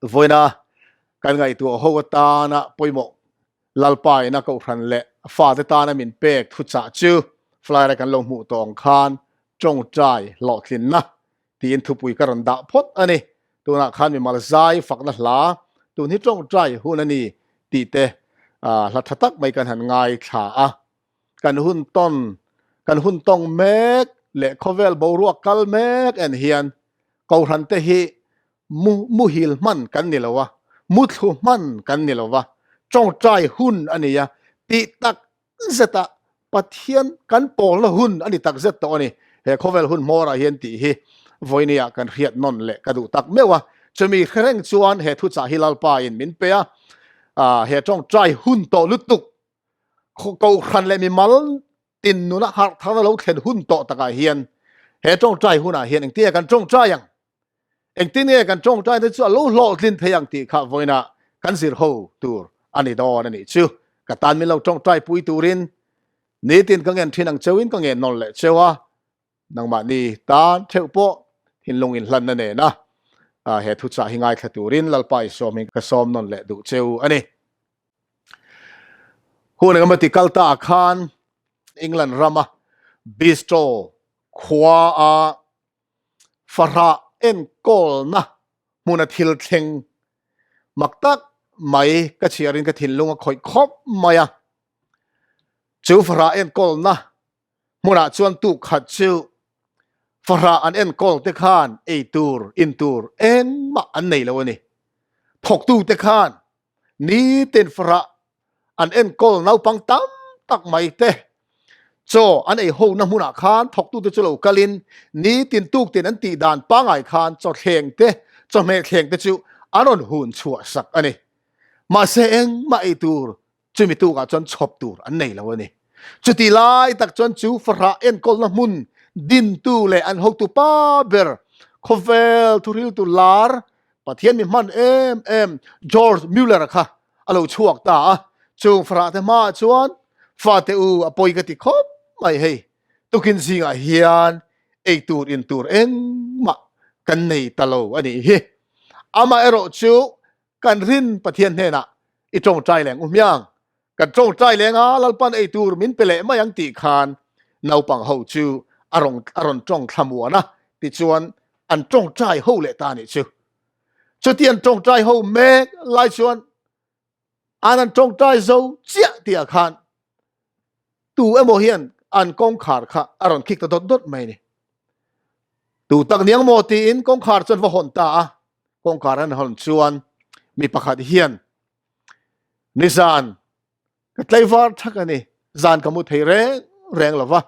Vawiina kan ngaihtuah ho atana pawimawh Lalpa in a kohhran leh a fate tana min pek thuchah chu flyer a kan lo hmuh tawh ang khan tawngtai hlawhtlinna tiin thupui ka rawn dah phawt a ni. Tunah khan mimal zai fakna hla tun hi tawngtai hun a ni tih te hla tha tak mai kan han ngaithla a. Kan hun tawn, kan hun tawng mek leh khawvel boruak kal mek en hian kohhran te hi Mu, muhil hman kan ni lo a, muthlu hman kan ni lo va, tawngtai hun a ni a, tih tak zeta Pathian kan pawlna hun a ni tak zet tawh a ni. He khawvel hun hmawrah hian tih hi vawinia kan hriat nawn leh ka duh tak meuh a, chumi hre reng chuan he thuchah hi Lalpa in min pe a, he tawngtai hun tawh lutuk Kohhran leh mimal tin nuna harh tharna lo thlen hun tawh takah hian he tawngtai hunah hian engtin nge kan tawngtai ang? Engtin nge kan tawngtai te chu a lo hlawhtlin thei ang tih kha vawiina kan zir ho tur a ni dawn a nih chu. Ka tan min lo tawngtai pui turin nitin ka ngen thin ang cheuin ka ngen nawn leh cheu a, nangmahni tan theuh pawh thinlung inhlanna nena he thuchah hi ngaithla turin Lalpa i sawmin ka sawm nawn leh duh cheu a ni. Hun engemaw ti kal ta ah khan England rama Bristol khua a Fahrah enkawlna hmuna thil thleng mak tak mai ka chhiarin ka thinlung a khawih khawp mai a. Chu fahrah enkawlna hmunah chuan tuk khat chu fahrah an enkawl te khan ei tur, in tur engmah an nei lo a ni. Thawktute khan Nitin fahrah an enkawl naupang tam tak mai te chaw an ei hona hmunah khan thawktute chu lo kalin nitin tuktin an tih dan pangai khan chaw thleng te, chawhmeh thleng te chu an rawn hun chhuah sak a ni. Mahse engmah ei tur chumi tukah chuan chhawp tur an nei lo a ni. Chuti lai tak chuan chu fahrah enkawlna hmun dintu leh an hotu pa ber khawvel thuhriltu lar Pathian mi hman em em George Mueller-a kha a lo chhuak ta a, chung fahrah te hmaah chuan fate u a pawi ka ti khawp mai hei, tukin zingah hian ei tur in tur engmah kan nei ta lo a nih hi. Amaherawh chu kan rin Pathian hnenah i tawngtai leng u hmiang, kan tawngtai leng a Lalpan ei tur min pe leh mai ang tih khan naupang ho chu a rawn a rawn tawng thlamuan a, tichuan an tawngtai ho leh ta nih chu. Chuti an tawngtai ho mek lai chuan an an tawngtai zo chiah tihah khan tu emaw hian an kawngkhar kha a rawn khik ta dawt dawt mai ni. Tu tak niang maw tiin kawngkhar chuan va hawn ta a, kawngkhar an hawn chuan mi pakhat hian Nizan ka tlaivar thak a ni, zan ka mu thei reng reng lo va.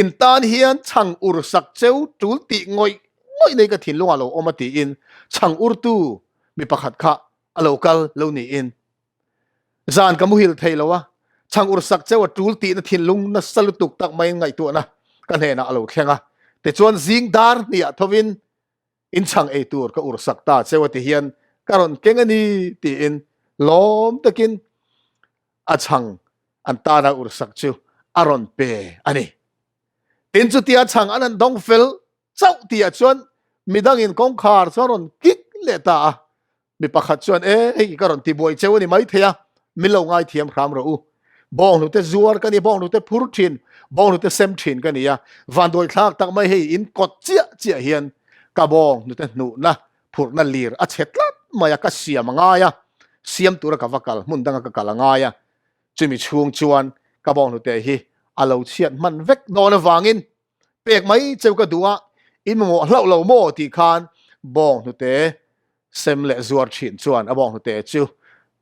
In tan hian chhang ur sak cheu tul tih ngawih ngawih nei ka thinlungah lo awm a tiin chhang urtu mi pakhat kha a lo kal lo niin zan ka muhil thei lo a, chhang ur sak cheu a tul tihna thinlung nasa lutuk tak maiin ngaihtuahna ka hnenah a lo thleng a. Tichuan zing dar hniah thovin In chhang ei tur ka ursak ta cheu a ti hian ka rawn keng a ni tiin lawm takin a chhang an tana ursak chu a rawn pe a ni. Tin chutia chhang an han dawng fel chauh tihah chuan midangin kawngkhar chu a rawn kik leh ta a. Mi pakhat chuan, E, hei ka rawn tibuai cheu a ni maithei a, min lo ngaithiam hram rawh u. Bawnghnute zuar ka ni, bawnghnute phur thin, bawnghnute sem thin ka ni a, vanduai thlak tak mai hei in kawt chiah chiah hian ka bawnghnute hnuhna phurhna lir a chhe tlat mai a, ka siam a ngai a, siam tura ka va kal, hmun danga ka kal a ngai a, chumi chhung chuan ka bawnghnute hi a lo chhiat hman vek dawn avangin pek mai cheu ka duh a, in mamawh hlauh lo maw tih khan bawng hnute sem leh zuar thin chuan a bawng hnute chu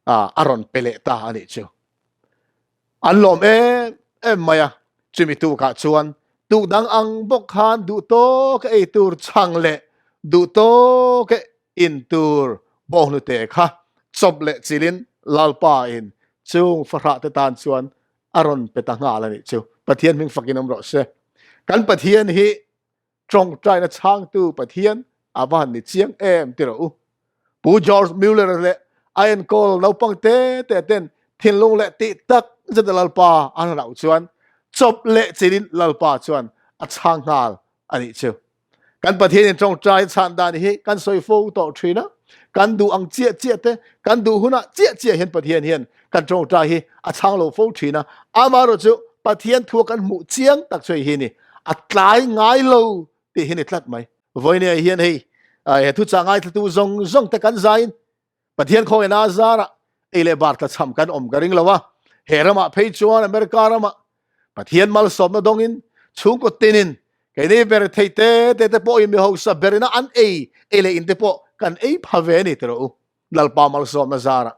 a rawn pe leh ta a nih chu. An lawm em em mai a, chumi tukah chuan tuk dang ang bawk khan duh tawk a ei tur chhang leh duh tawk a in tur bawng hnute kha chawp leh chilin Lalpa in chung fahrah te tan chuan a rawn pe ta nghal a nih chu. Pathian hming fakin awm rawh se. Kan Pathian hi tawngtaina chhangtu Pathian a va han ni chiang em ti rawh u. Pu George Mueller leh a enkawl naupang te te ten thinlung leh tih tak zet a Lalpa an han auh chuan chawp leh chilin Lalpa chuan a chhang nghal a nih chu. Kan Pathianin tawngtai chhan dan hi kan sawi fo tawh thin a. Kan duh ang chiah chiah te, kan duh hunah chiah chiah hian Pathian hian kan tawngtai hi a chhang lo fo thin a. Amaherawhchu Pathian thua kan hmuh chiang tak chu hei hi ni, a tlai ngai lo tih hi ni tlat mai. Vawinia hian hei he thuchah ngaithlatu zawng zawng te kan zaiin Pathian khawngin a zarah ei leh bar tlachham kan awm ka ring lo a, he ramah phei chuan America ramah Pathian malsawmna dawngin chhungkaw tinin keini ber thei te te te pawhin mi hausa berina an ei ei leh in te pawh kan ei pha ve a ni tiraw u. Lalpa malsawmna zarah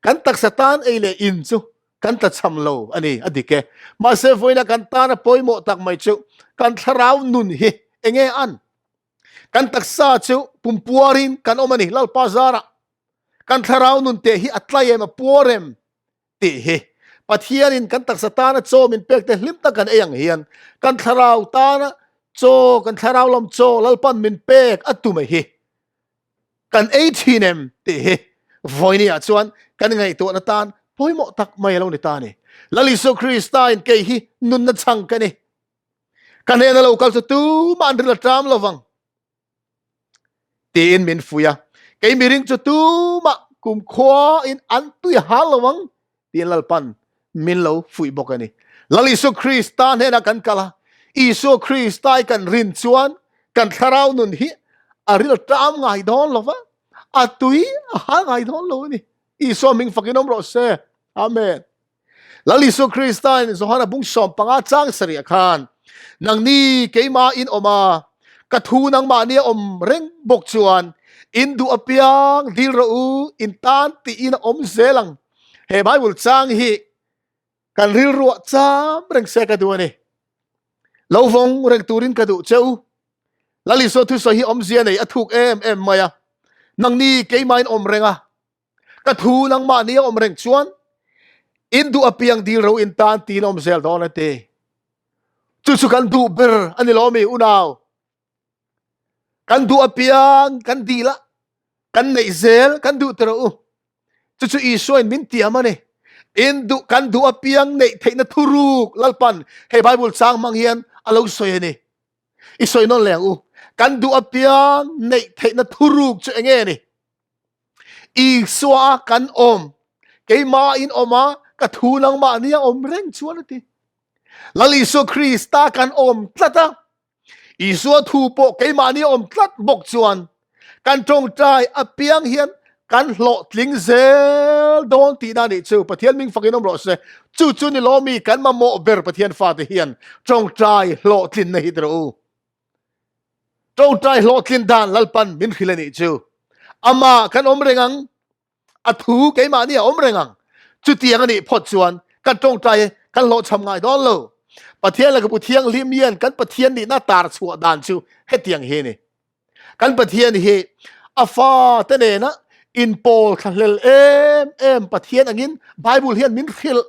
kan taksa tan ei leh in chu kan tlachham lo a ni, a dik e. Mahse vawiina kan tana pawimawh tak mai chu kan thlarau nun hi enge an? Kan taksa chu pumpuarin kan awm a ni, Lalpa zarah. Kan thlarau nun teh hi a tlai em, a puar em tih hi Pathianin kan taksa tana chaw min pek te hlim tak kan ei ang hian kan thlarau tana chaw, kan thlarau lam chaw Lalpan min pek a tum hi kan ei thin em tih hi vawinia chuan kan ngaihtuahna tan pawimawh tak mai a lo ni ta a ni. Lal Isua Krista in kei hi nunna chhang ka ni. Ka hnena lo kal chu tumah an ril a ṭam lo vang tiin min fuih a. Kei miring chu tumah kumkhua in an tui hal lo ang tiin Lalpan min lo fuih bawk a ni. Lal Isua Krista hnenah kan kal a, Isua Krista i kan rin chuan kan thlarau nun hi a ril ṭam ngai dawn lo va, a tui a hal ngai dawn lo a ni. Isua hming fakin awm rawh se. Amen. Lal Isua Krista in Johana bung 15 chang sarih khan nangni keimah in awm a, ka thu nangmahni a awm reng bawk chuan in duh apiang dil rawh u, in tan tiin a awm zel ang. He Bible chang hi kan rilruah cham reng se ka duh a ni. Lo vawng reng turin ka duh che u. Lal Isua thusawi hi awmzia nei a thuk em em mai a. Nangni keimah in awm reng a, ka thu nangmahni a awm reng chuan in duh apiang dil ro in tan tiin awm zel dawn a ti. Chu chu kan duh ber a ni lo mi unau. Kan duh apiang kan dil a, kan neih zel kan duh tiraw u. Chu chu Isua in min tiam a ni. In duh kan duh apiang neih theihna thuruk Lalpan hei Bible chang hmang hian a lo sawi a ni. I sawi nawn leh ang u. Kan duh apiang neih theihna thuruk chu enge ni? Isua kan awm, keimah in awm a, ka thu nangmah nia awm reng chuan a ti. Lal Isua Krista kan awm tlat a, Isua thu pawh keimahni awm tlat bawk chuan kan tawngtai apiang hian kan hlawhtling zel dawn tihna nih chu. Pathian ming fakin awm rawh se. Chu chu ni lo mi kan mamawh ber Pathian fate hian tawngtai hlawhtlinna hi rawh u. Tawngtai hlawhtlin dan Lalpan min hrilh a nih chu. Amah kan awm reng ang. A thu keimahni a awm reng ang. Chutiang a nih phawt chuan kan tawngtai e, kan hlawhchham ngai dawn lo. Pathian leh ka Pu Thianghlim hian kan Pathian nihna tar chhuah dan chu hetiang hi a ni. Kan Pathian hi a fate nena inpawl thlahlel em em Pathian angin Bible hian min hrilh.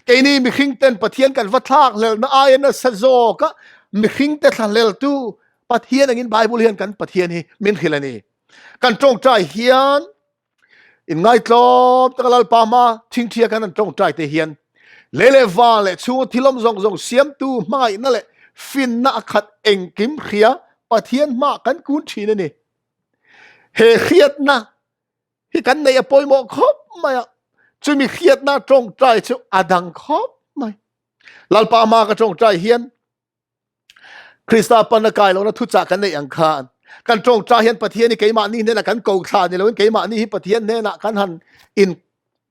Keini mihring ten Pathian kan va thlak hlelna aia nasa zawka mihring te thlahleltu Pathian angin Bible hian kan Pathian hi min hrilh a ni. Kan tawngtai hian in ngaitlawm taka Lalpa hma thingthia kan an tawngtai te hian lei leh van leh chhunga thil awm zawng zawng siamtu hmangaihna leh finna a khat engkim hria Pathian hma kan kun thin a ni. He hriatna hi kan neih a pawimawh khawp mai a, chumi hriatna tawngtai chu a dang khawp mai. Lalpa hma ka tawngtai hian Krista pana kai lohna thuchah kan neih ang khan kan tawngtai hian Pathian hi keimahni hnenah kan ko thla ni loin keimahni hi Pathian hnenah kan han in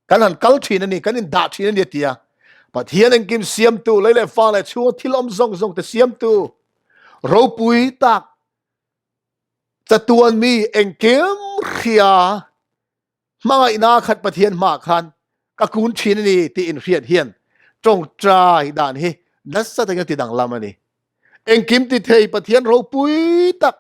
kan han kal thin a ni, kan in dah thin a ni a ti a. Pathian engkim siamtu, lei leh fa leh chhunga thil awm zawng zawng te siamtu ropui tak Chatuan mi engkim hria hmangaihna khat Pathian hmaah khan ka kun thin a ni tih inhriat hian tawngtai dan hi nasa takin a ti danglam a ni. Engkim ti thei Pathian ropui tak,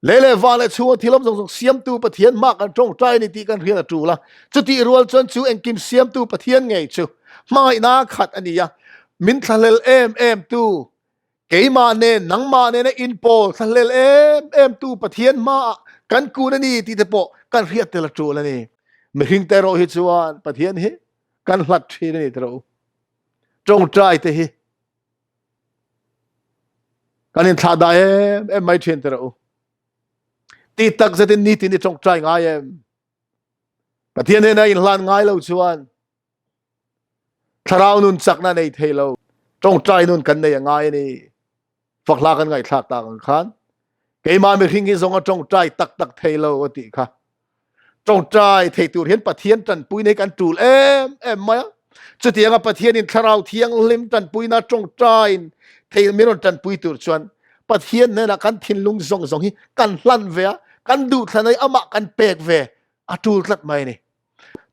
lei leh van leh chhunga thil awm zawng zawng siamtu Pathian hmaah kan tawngtai a ni tih kan hriat a tul a. Chutih rual chuan chu engkim siamtu Pathian ngei chu hmangaihna khat a ni a, min thlahlel em em tu Keimah nen, nangmah nena inpawl thlahlel em em tu Pathian hmaah kan kun a ni tih te pawh kan hriat tel a tul a ni. Mihring te erawh hi chuan Pathian hi kan hlat thin a ni tiraw u. Tawngtai te hi kan inthlah dah em em mai thin tiraw u. Ti tak zetin nitin i ṭawngṭai ngai em? Pathian hnena inhlan ngai lo chuan thlarau nun chakna nei thei lo. Ṭawngṭai nun kan nei a ngai a ni. Fakhla kan ngaihthlak tak ang khan keimah mihring hi zawng a ṭawngṭai tak tak thei lo a tih kha. Ṭawngṭai thei tur hian Pathian ṭanpuina hi kan ṭul em em mai a. Chutianga Pathianin Thlarau Thianghlim ṭanpuina ṭawngṭaiin thei min rawn ṭanpui tur chuan Pathian hnenah kan thinlung zawng zawng hi kan hlan ve a, kan duhthlan hi amah kan pek ve a ṭul tlat mai a ni.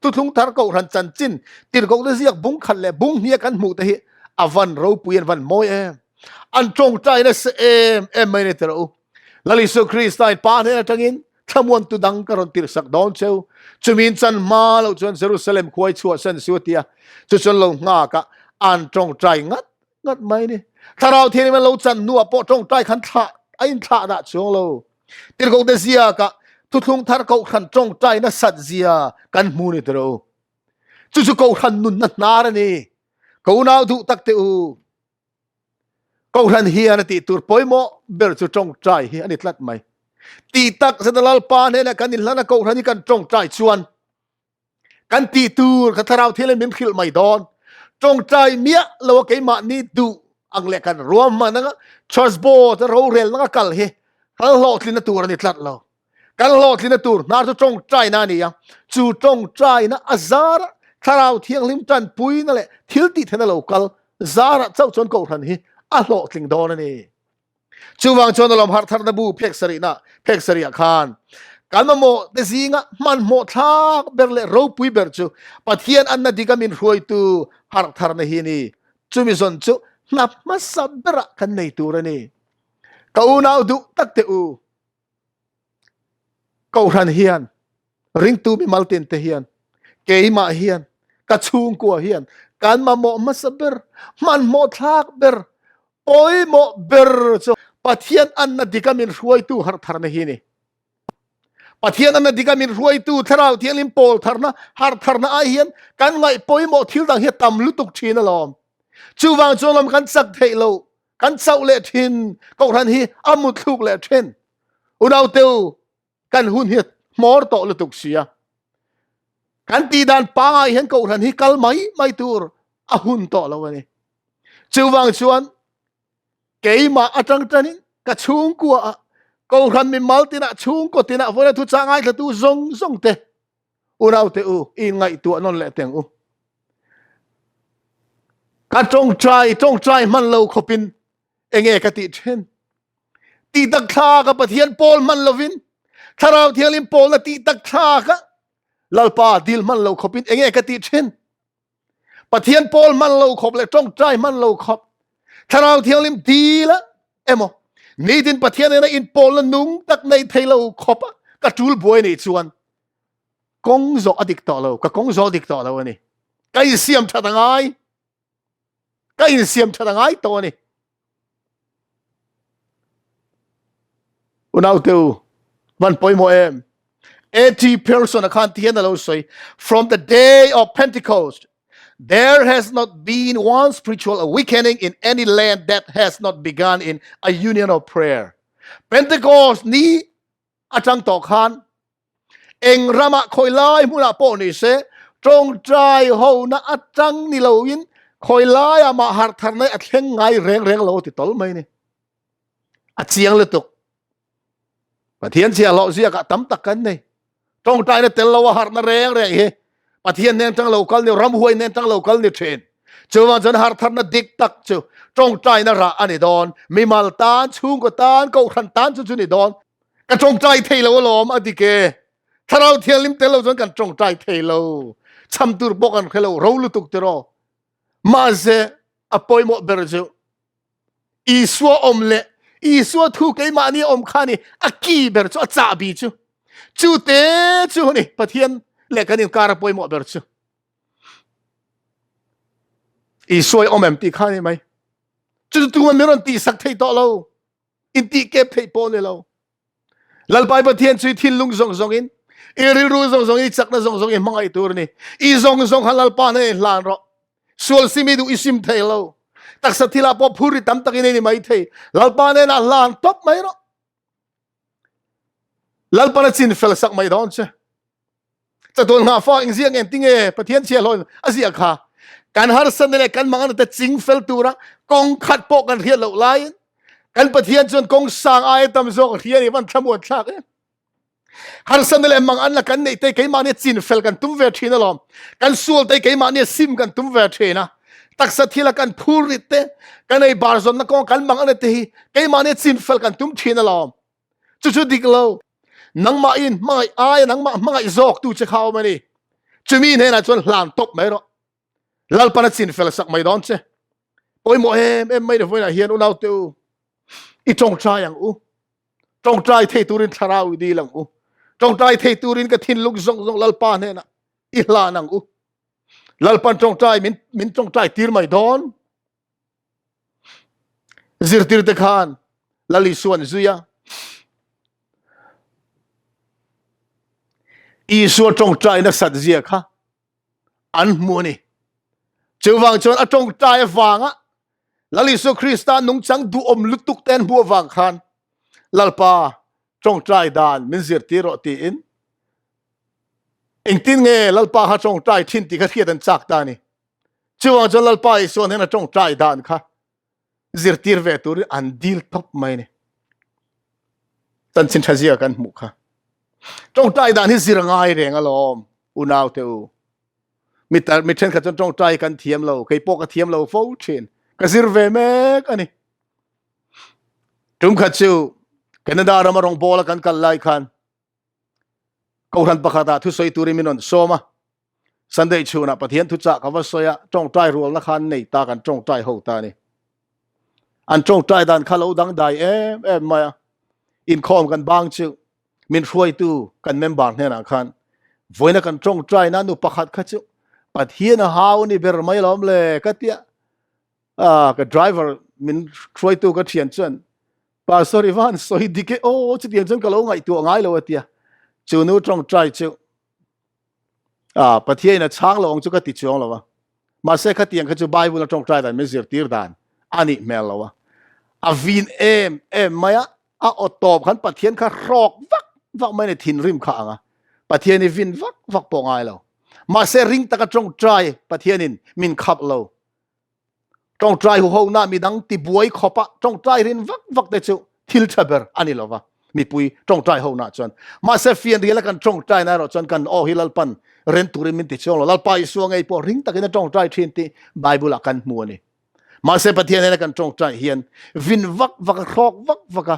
Thuthlung thar kohhran chanchin tirhkohna ziak bung khat leh bung hnia kan hmuh te hi a van ropui an van mawi em. An ṭawngṭai nasa em em mai a ni tiraw u. Lal Isua Krista in Pa hnen aṭangin thlamuantu dang ka rawn tirhsak dawn cheu. Chumiin chan hma loh chuan Jerusalem khuai chhuahsan su a ti a, chu chuan lo nghak a, an ṭawngṭai ngat ngat mai a ni. Thlarau Thianghlim an lo chan hnuah pawh ṭawngṭai khan thlah a inthlah dah chuang lo. Tirhkohte ziakah thuthlung thar kohhran ṭawngṭai nasat zia kan hmu ni tiraw u. Chu chu kohhran nunna hnar a ni. Ka unau duh tak teh u. Kohhran hian a tih tur pawimawh ber chu ṭawngṭai hi a ni tlat mai. Tih tak zeta Lalpa hnenah kan inhlan a kohhran hi kan ṭawngṭai chuan kan tih tur kha thlarau thil in min hrilh mai dawn. Ṭawngṭai miah lo a keimahni duh ang leh kan ruahman anga church board a rorel nanga kal hi kan hlawhtlinna tur a ni tlat lo. Kan hlawhtlinna tur hnar chu ṭawngṭaina a ni a, chu ṭawngṭaina a zara Thlarau Thianghlim ṭanpuina leh thil tih theihna lo kal zarah chauh chuan Kohhran hi a hlawhtling dawn a ni. Chuvang chuan alawm harhtharna bu phek sarihna phek sarihah khan kan mamawh te zinga hmanhmawh thlak ber leh ropui ber chu Pathian anna dika min hruaitu harhtharna hi a ni. Chumi zawn chu hna hmasa berah kan nei tur a ni. Ka unau duh tak teh u. Kohhran hian ringtu mimal tin te hian keimah hian ka chhungkua hian kan mamawh hmasa ber hmanhmawh thlak ber pawimawh ber chu Pathian anna dika min hruaitu harh tharna hi ni. Pathian anna dika min hruaitu Thlarau Thianghlim pawl tharna harh tharna ai hian kan ngaih pawimawh thil dang hi a tam lutuk thin alawm. Chuvang chuan lawm kan chak theih lo kan chauh leh thin kohhran hi a muthluk leh thin unau teu kan hun hi hmawr tawh lutuk sia kan tih dan pangai hian kohhran hi kal mai mai tur a hun tawh lo ani chuvang chuan keimah atang tanin ka chhungkua a kohhran mi mal tinah chhungkaw tinah vawina thu cha ngaithla tu zawng zawng te Unau te u, i ngaihtuah nawn leh teng u. Ka tawngtai, tawngtai hman lo khawpin enge ka tih then. Tih tak thla ka Pathian pawl hman lovin, Thlarau Thianghlim pawlna tih tak thla ka Lalpa dil hman lo khawpin enge ka tih then. Pathian pawl hman lo khawp leh tawngtai hman lo khawp Thlarau Thianghlim dil a emaw nitin Pathian nena inpawlna nung tak nei thei lo khawp a ka tul buai nei chuan kawng zawh a dik tawh lo ka kawng zawh a dik tawh lo a ni ka insiam that a ngai ka insiam that a ngai tawh a ni Unau teu van pawimawh em A.T. Pearson a khan tihian a lo sawi from the day of Pentecost there has not been one spiritual awakening in any land that has not begun in a union of prayer Pentecost ni atang tawh khan Eng ramah khawi lai hmunah pawh ni se, tawngtai hona atang ni loin khawi laiah mah harh tharna a thleng ngai reng reng lo ti tawl mai ni. A chiang lutuk. Pathian chhia hlawh ziakah tam tak kan nei. Tawngtaina tel lo a harhna reng reng hi Pathian nen tang lo kal ni, ramhuai nen tang lo kal ni thin. Chuvang chuan harh tharna dik tak chu tawngtaina rah a ni dawn. Mimal tan, chhungkaw tan, kohhran tan chu chu ni dawn. Ka tawngtai thei lo alawm a dik e. Thlarau Thianghlim tel lo chuan kan tawngtai thei lo. Cham tur pawh kan hre lo, ro lutuk tiraw. Mahse a pawimawh ber chu Isua awm leh Isua thu keimahni awm kha ni a ki ber chu a chahbi chu. Chu te chu ni Pathian leh kan inkar a pawimawh ber chu. Isua i awm em tih kha ni mai. Chu chu tuman min rawn tihsak thei tawh lo. In tih kep theih pawh ni lo. Lalpai Pathian chu i thinlung zawng zawng in, i rilru zawng zawng in, i chakna zawng zawng in hmangaih tur ni. I zawng zawng kha Lalpa hnen i hlan rawh. Sual sim i duh i sim thei lo. Taksa thilah pawh phur ri tam takin ei ni mai thei. Lalpa hnenah hlan tawp mai rawh. Lalpan a chin fel sak mai dawn che. Chatuan ngah fa eng ziak eng tinge Pathian chhia hlawn a ziah kha. Kan harsan le kan mangan te ching fel tura kawng khat pawh kan hriat loh laiin kan Pathian chuan kawng sang aia tam zawk a hria ni van thlamuan thlak em. Harsan le mang an la kan neih te keimahni chin fel kan tum ve thin alawm. Kan sual te keimahni sim kan tum ve thin a. Taksa thila kan phur rit te kan ei bar zawn na kawng kan mang an te hi keimahni chin fel kan tum thin alawm. Chu chu dik lo. Nangmah in hmangaih aia nangmah hmangaih zawk tu che kha awm a ni. Chumi hnenah chuan hlan tawp mai rawh. Lalpan a chin fel sak mai dawn che. Pawimawh em em mai ni vawiinah hian unau te u, i tawngtai ang u. Tawngtai thei turin thlarau i dil ang u. Tawngtai thei turin ka thinlung zawng zawng Lalpa hnenah i hlan ang u. Lalpan tawngtai min min tawngtai tir mai dawn. Zirtirte khan Lal Isua an zui a. Isua tawngtai nasat zia kha an hmu a ni. Chuvang chuan a tawngtai avanga Lal Isua Krista nungchang duhawm lutuk te an hmuh avang khan Lalpa tawngtai dan min zirtir rawh tiin engtin nge Lalpa kha tawngtai thin tih kha hriat an chak ta a ni. Chuvang chuan Lalpa Isua hnena tawngtai dan kha zirtir ve turin an dil tawp mai ni. Chanchin tha zia kan hmuh kha. Tawngtai dan hi zir ngai reng alawm unau te u. Mi tar mi thenkhat chuan tawngtai kan thiam lo, kei pawh ka thiam lo fo thin. Ka zir ve mek ani. Tum khat chu Canada rama rawngbawl a kan kal lai khan Kohhran pakhatah thusawi turin min rawn sawm a, Sunday chhunah Pathian thuchah ka va sawi a, tawngtai rualna kha an nei ta, kan tawngtai ho ta a ni. An tawngtai dan kha lo dangdai em em mai a, inkhawm kan bang chu min hruaitu kan member hnenah khan vawiina kan tawngtai na nu pakhat kha chu Pathian a hau a ni ber mai alawm le ka tia, ka driver min hruaitu ka thian chuan Pastor i van sawi dik e aw chutiang chuan ka lo ngaihtuah ngai lo a tia. Chu nu tawngtai chu a Pathian in a chhang lo ang chu ka ti chuang lo a. Mahse khatiang kha chu Bible a tawngtai dan min zirtir dan a nih hmel lo a. A vin em em mai a, a aw tawp khan Pathian kha hrawk vak vak mai ni thinrim kha ang a. Pathian i vin vak vak pawh ngai lo. Mahse ring taka tawngtai Pathian in min khap lo. Tawngtai huhona midang tibuai khawpa tawngtai rin vak vak te chu thil tha ber a ni lova, mipui tawngtai hona chuan. Mahse fianriala kan tawngtai na erawh chuan kan aw hi Lalpan ren turin min ti chuang lo. Lalpa Isua ngei pawh ring takin a tawngtai thin tih Bible ah kan hmu a ni. Mahse Pathian nena kan tawngtai hian vin vak vak a, hrawk vak vak a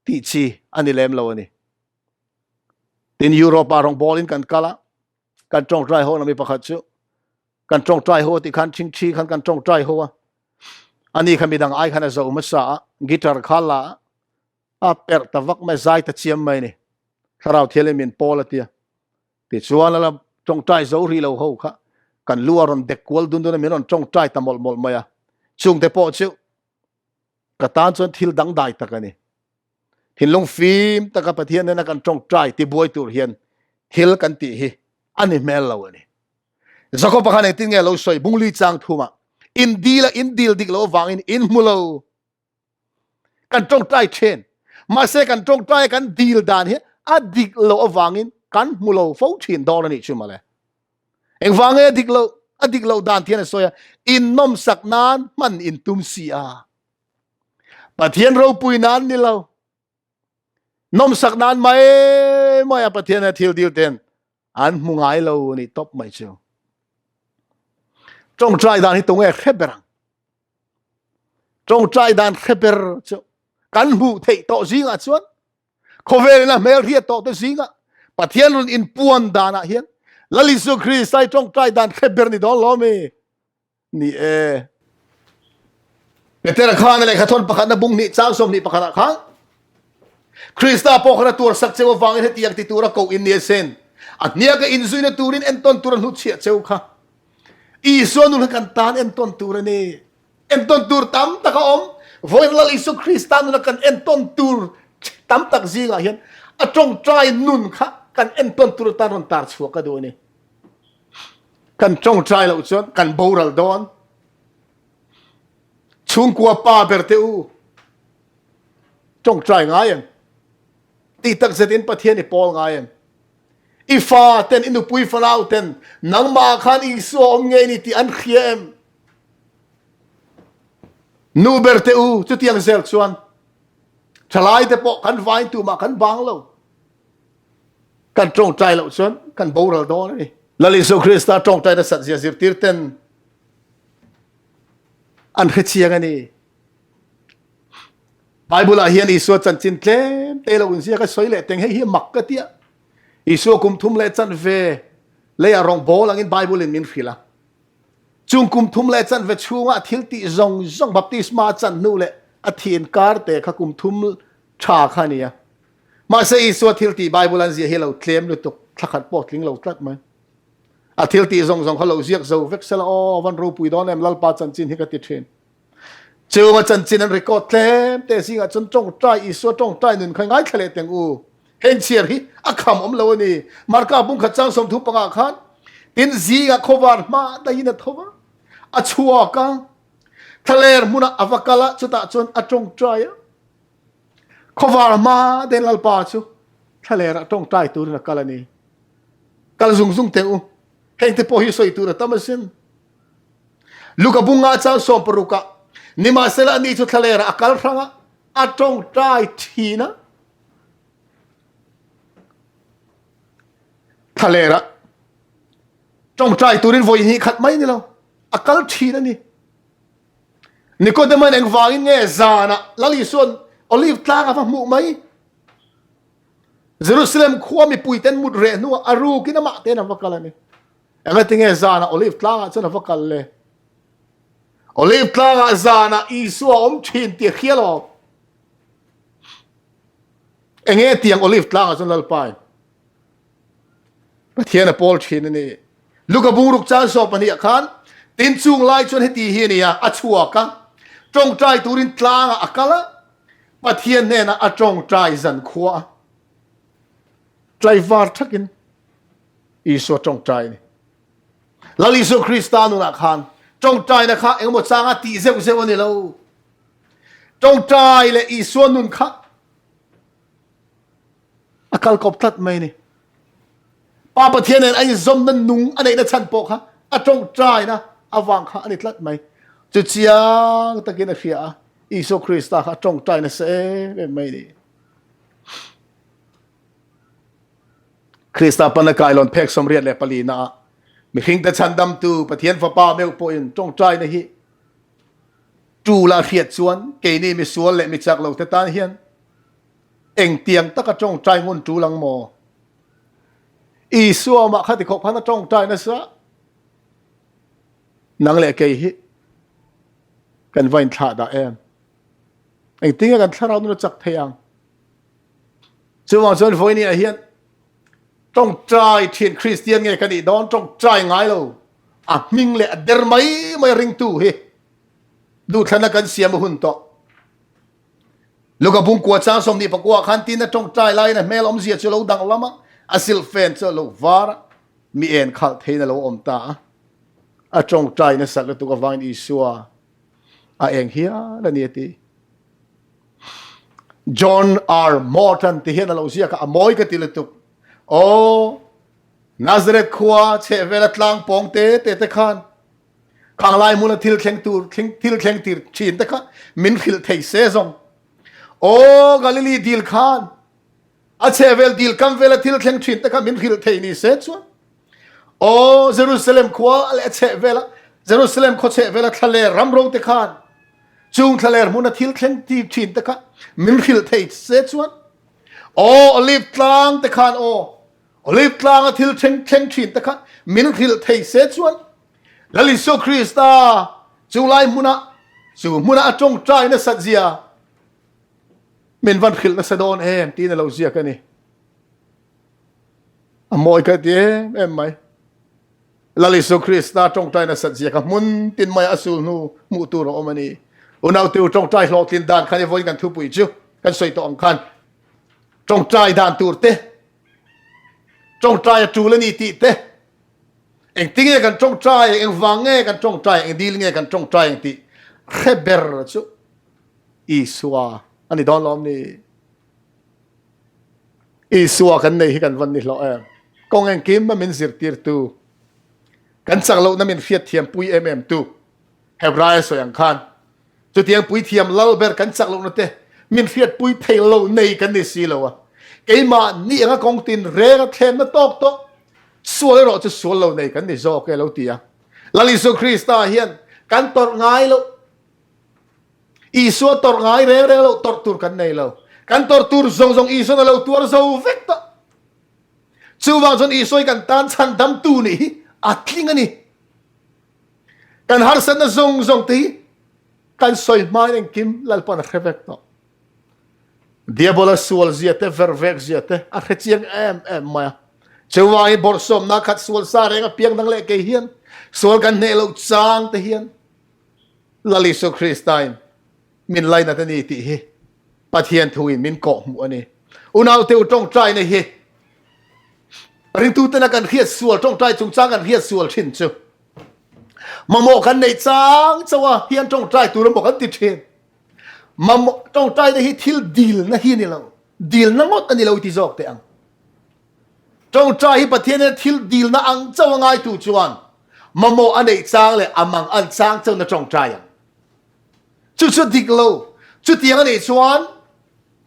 tih chi a ni lem lo a ni. Tin Europe ah rawngbawlin kan kal a, kan tawngtai hona mi pakhat chu kan tawngtai ho ti khan thingthi khan kan tawngtai ho a ani kha midang ai khan a zo hmasa a guitar kha la a perh ta vak mai zai ta chiam mai ni thlarau thial min pawl atia ti chuan ala tawngtai zo ri lo ho kha kan lu a rawn dek kual dun dun a min rawn tawngtai ta mawlh mawlh mai a chungte pawh chu ka tan chuan thil dangdai tak a ni Thinlung fim taka Pathian nena kan tawngtai tibuai tur hian thil kan tih hi a ni hmel lo a ni. Jakob-a khan engtin nge lo sawi bungli chang thumah in dil a in dil dik lo avangin in hmu lo. Kan tawngtai thin. Mahse kan tawngtai kan dil dan hi a dik lo avangin kan hmu lo fo thin dawn a nih chu mawle. Engvang nge a dik lo? A dik loh dan thian a sawi a, in nawmsak nan hman in tum si a. Pathian ropui nan ni lo. Nawmsak nan mai mai a Pathian a thil dil ten an hmu ngai lo ni top mai chu. Tawngtai dan hi tunge hre ber ang. Tawngtai dan hre ber chu kan hmuh theih tawh zingah chuan khawvel in a hmel hriat tawh te zingah Pathian run inpuan danah hian Lal Isu Krista i tawngtai dan hre ber ni dawn lo mi. Ni e. Petera khan a lehkha thawn pakhatna bung hnih chang 21 ah khan Krista pawh khan a tuar sak cheu avangin hetiang ti tura koh in ni asin. A hniaka inzuina turin entawn tur a hnutchhiah cheu kha. Isua nun kha kan tan entawn tur a ni. Entawn tur tam tak a awm. Vawiin Lal Isu Krista nuna kan entawn tur tam tak zingah hian a tawngtai nun kha kan entawn tur atan rawn tar chhuak ka duh a ni. Kan tawngtai loh chuan kan boral dawn. Chhungkua pa ber te u tawngtai ngai em? Tih tak zetin Pathian i pawl ngai em? I fa ten, i nupui fanau ten nangmah khan Isua awm ngei ni tih an hria em? Nu ber te u, chutiang zel chuan thalai te pawh kan vain tumah kan bang lo. Kan tawngtai loh chuan kan boral dawn a ni. Lal Isu Krista tawngtai nasat zia zirtir ten an hre chiang a ni. Bible ah hian Isua chanchin tlem te lo inziak a sawi leh teng hei hi mak ka tia. Isua kum thum leh chan ve leiah rawng bawl angin Bible in min hrilh a. Chung kum thum leh chan ve chhunga thil tih zawng zawng baptisma chan hnu leh a thi inkar te kha kum thum tha kha nia. Mahse Isua thil tih Bible an ziah hi lo tlem lutuk thlakhat pawh tling lo tlat mai. A thil tih zawng zawng kha lo ziak zo vek sela aw van ropui dawn em Lalpa chanchin hi ka ti thin. Chunga chanchin an record tlem te zingah chuan tawngtai Isua tawngtai nun kha ngaithla leh teng u. Heng chhiar hi a kham awm lo a ni. Marka bungkhat chang 30 pangah khan tin zingah khawvar hma daiin a tho va, a chhuak a, thlaler hmunah a va kal a, chutah chuan a tawngtai a. Khawvar hma den Lalpa chu thlalerah tawngtai turin a kal a ni. Kal zung zung teng u. Heng te pawh hi sawi tur a tam asin. Luka bunga chang 16 ah nimahsela ani chu thlalera a kal hrang a, a tawngtai thin a. Thlalera tawngtai turin vawi hnih khat mai ni lo, a kal thin a ni. Nicodeman engvangin nge zanah Lal Isuan Olive tlang a va hmuh mai? Jerusalem khua mipuiten mut reh hnuah a rukin amah ten a va kal a ni. Engatinge zanah Olive tlangah chuan a va kal le? Olive tlangah zanah Isua awm thin tih a hria lo. Enge tiang Olive tlangah chuan Lalpain Pathian a pawl thin a ni. Luka bungruk chan sawm pahnih ah khan tin chung lai chuan heti hi a ni a, a chhuak a, tawngtai turin tlangah a kal a, Pathian hnenah a tawngtai zan khua a, tlaivar thakin Isua tawngtai a ni. Lal Isua Krista nunah khan tawngtaina kha engemaw changa tih zeuh zeuh a ni lo. Tawngtai leh Isua nun kha a kal kawp tlat mai ni. Pa Pathian nen a inzawmna nung a neihna chhan pawh kha a tawngtaina avang kha a ni tlat mai. Chu chiang takin a hria a, Isua Krista kha a tawngtai nasa em em mai ni. Krista pana kailawn phek 84 na ah mihringte chhandamtu Pathian Fapa meuh pawhin tawngtaina hi tul a hriat chuan keini misual leh michak lo te tan hian engtiang taka tawngtai ngun tul ang maw? Isua mah kha ti khawp khan a tawngtai nasa. Nang leh kei hi kan va inthlah dah em? Engtinge kan thlarau nun a chak thei ang? Chuvang chuan vawiin ah hian tawngtai thin Kristian nge ka nih dawn tawngtai ngai lo a hming leh a der mai mai ringtu hi duhthlana kan siam a hun tawh. Luka bungkua chang 24 khan tin a tawngtai laiin a hmel awmzia chu lo danglam a, a silhfen chu a lo var a, mi en khalh theiin a lo awm ta a. A tawngtai nasat lutuk avangin Isua a eng hial a ni a ti. John R. Morton ti hian a lo ziak a, a mawi ka ti lutuk. Aw, Nazareth khua chhehvela tlang pawng te te te khan khanglai hmuna thil thleng tur thil thleng tir thin te kha min hrilh thei se zawng. Aw, Galilee dil khan a chhehvel dil kam vela thil thleng thin te kha min hrilh thei ni se chuan. Aw, Jerusalem khua leh a chhehvela Jerusalem khaw chhehvela thlaler ramro te khan Chung thlaler hmuna thil thleng ti thin te kha min hrilh thei se chuan aw olive tlang te khan aw olive tlang a thil thleng thleng thin te kha min hrilh thei se chuan Lal Isua Krista chu lai hmuna chu hmuna a tawngtai nasat zia min van hrilh nasa dawn em tiin a lo ziak a ni. A mawi ka ti em em mai. Lal Isu Krista tawngtai nasat zia kha hmun tin mai a sul hnu hmuh tur a awm a ni. Unaute u tawngtai hlawhtlin dan khan i vawiin kan thupui chu kan sawi tawh ang khan tawngtai dan tur te, tawngtai a tul a ni tih te, engtinge kan tawngtai, engvang nge kan tawngtai, eng dil nge kan tawngtai ang tih hre ber chu Isua a ni dawn lawm ni. Isua kan nei hi kan van ni hlawh em. Kawng engkim a min zirtirtu, kan chak lohna min hriatthiam pui em em tu, Hebraia sawi ang khan, chutiang puithiam lal ber kan chak lohna te min hriatpui thei lo nei kan ni si lo a. Keimah ni anga kawng tin reng a thlenna tawk tawh, sual erawh chu sual lo nei kan ni zawk e lo ti a. Lal Isua Krista hian kan tawrh ngai loh, Isua tawrh ngai reng reng loh tawrh tur kan nei lo. Kan tawrh tur zawng zawng Isuan a lo tuar zo vek tawh. Chuvang chuan Isua hi kan tan chhandamtu nih hi a tling a ni. Kan harsatna zawng zawng te hi kan sawi hmain engkim Lalpan a hre vek tawh. Diabola sual zia te, vervek zia te a hre chiang em em mai a. Chuvangin bawrhsawmna khat sual sa reng a piang dang leh kei hian sual kan hneh loh chang te hian Lal Isu Kristain min lainat a ni tih hi Pathian thuin min kawh hmuh a ni. Unaute u tawngtaina hi ringtutena kan hriat sual tawngtai chungchang kan hriat sual thin chu mamawh kan neih chang chauh a hian tawngtai tur emaw kan ti thin. Mamawh tawngtaina hi thil dilna hi a ni lo. Dilna ngawt a ni lo i ti zawk teh ang. Tawngtai hi Pathian hian thil dilna ang chauh a ngaitu chuan mamawh a neih chang leh a mang an chang chauhna tawngtai ang. Chu chu dik lo. Chutiang a nih chuan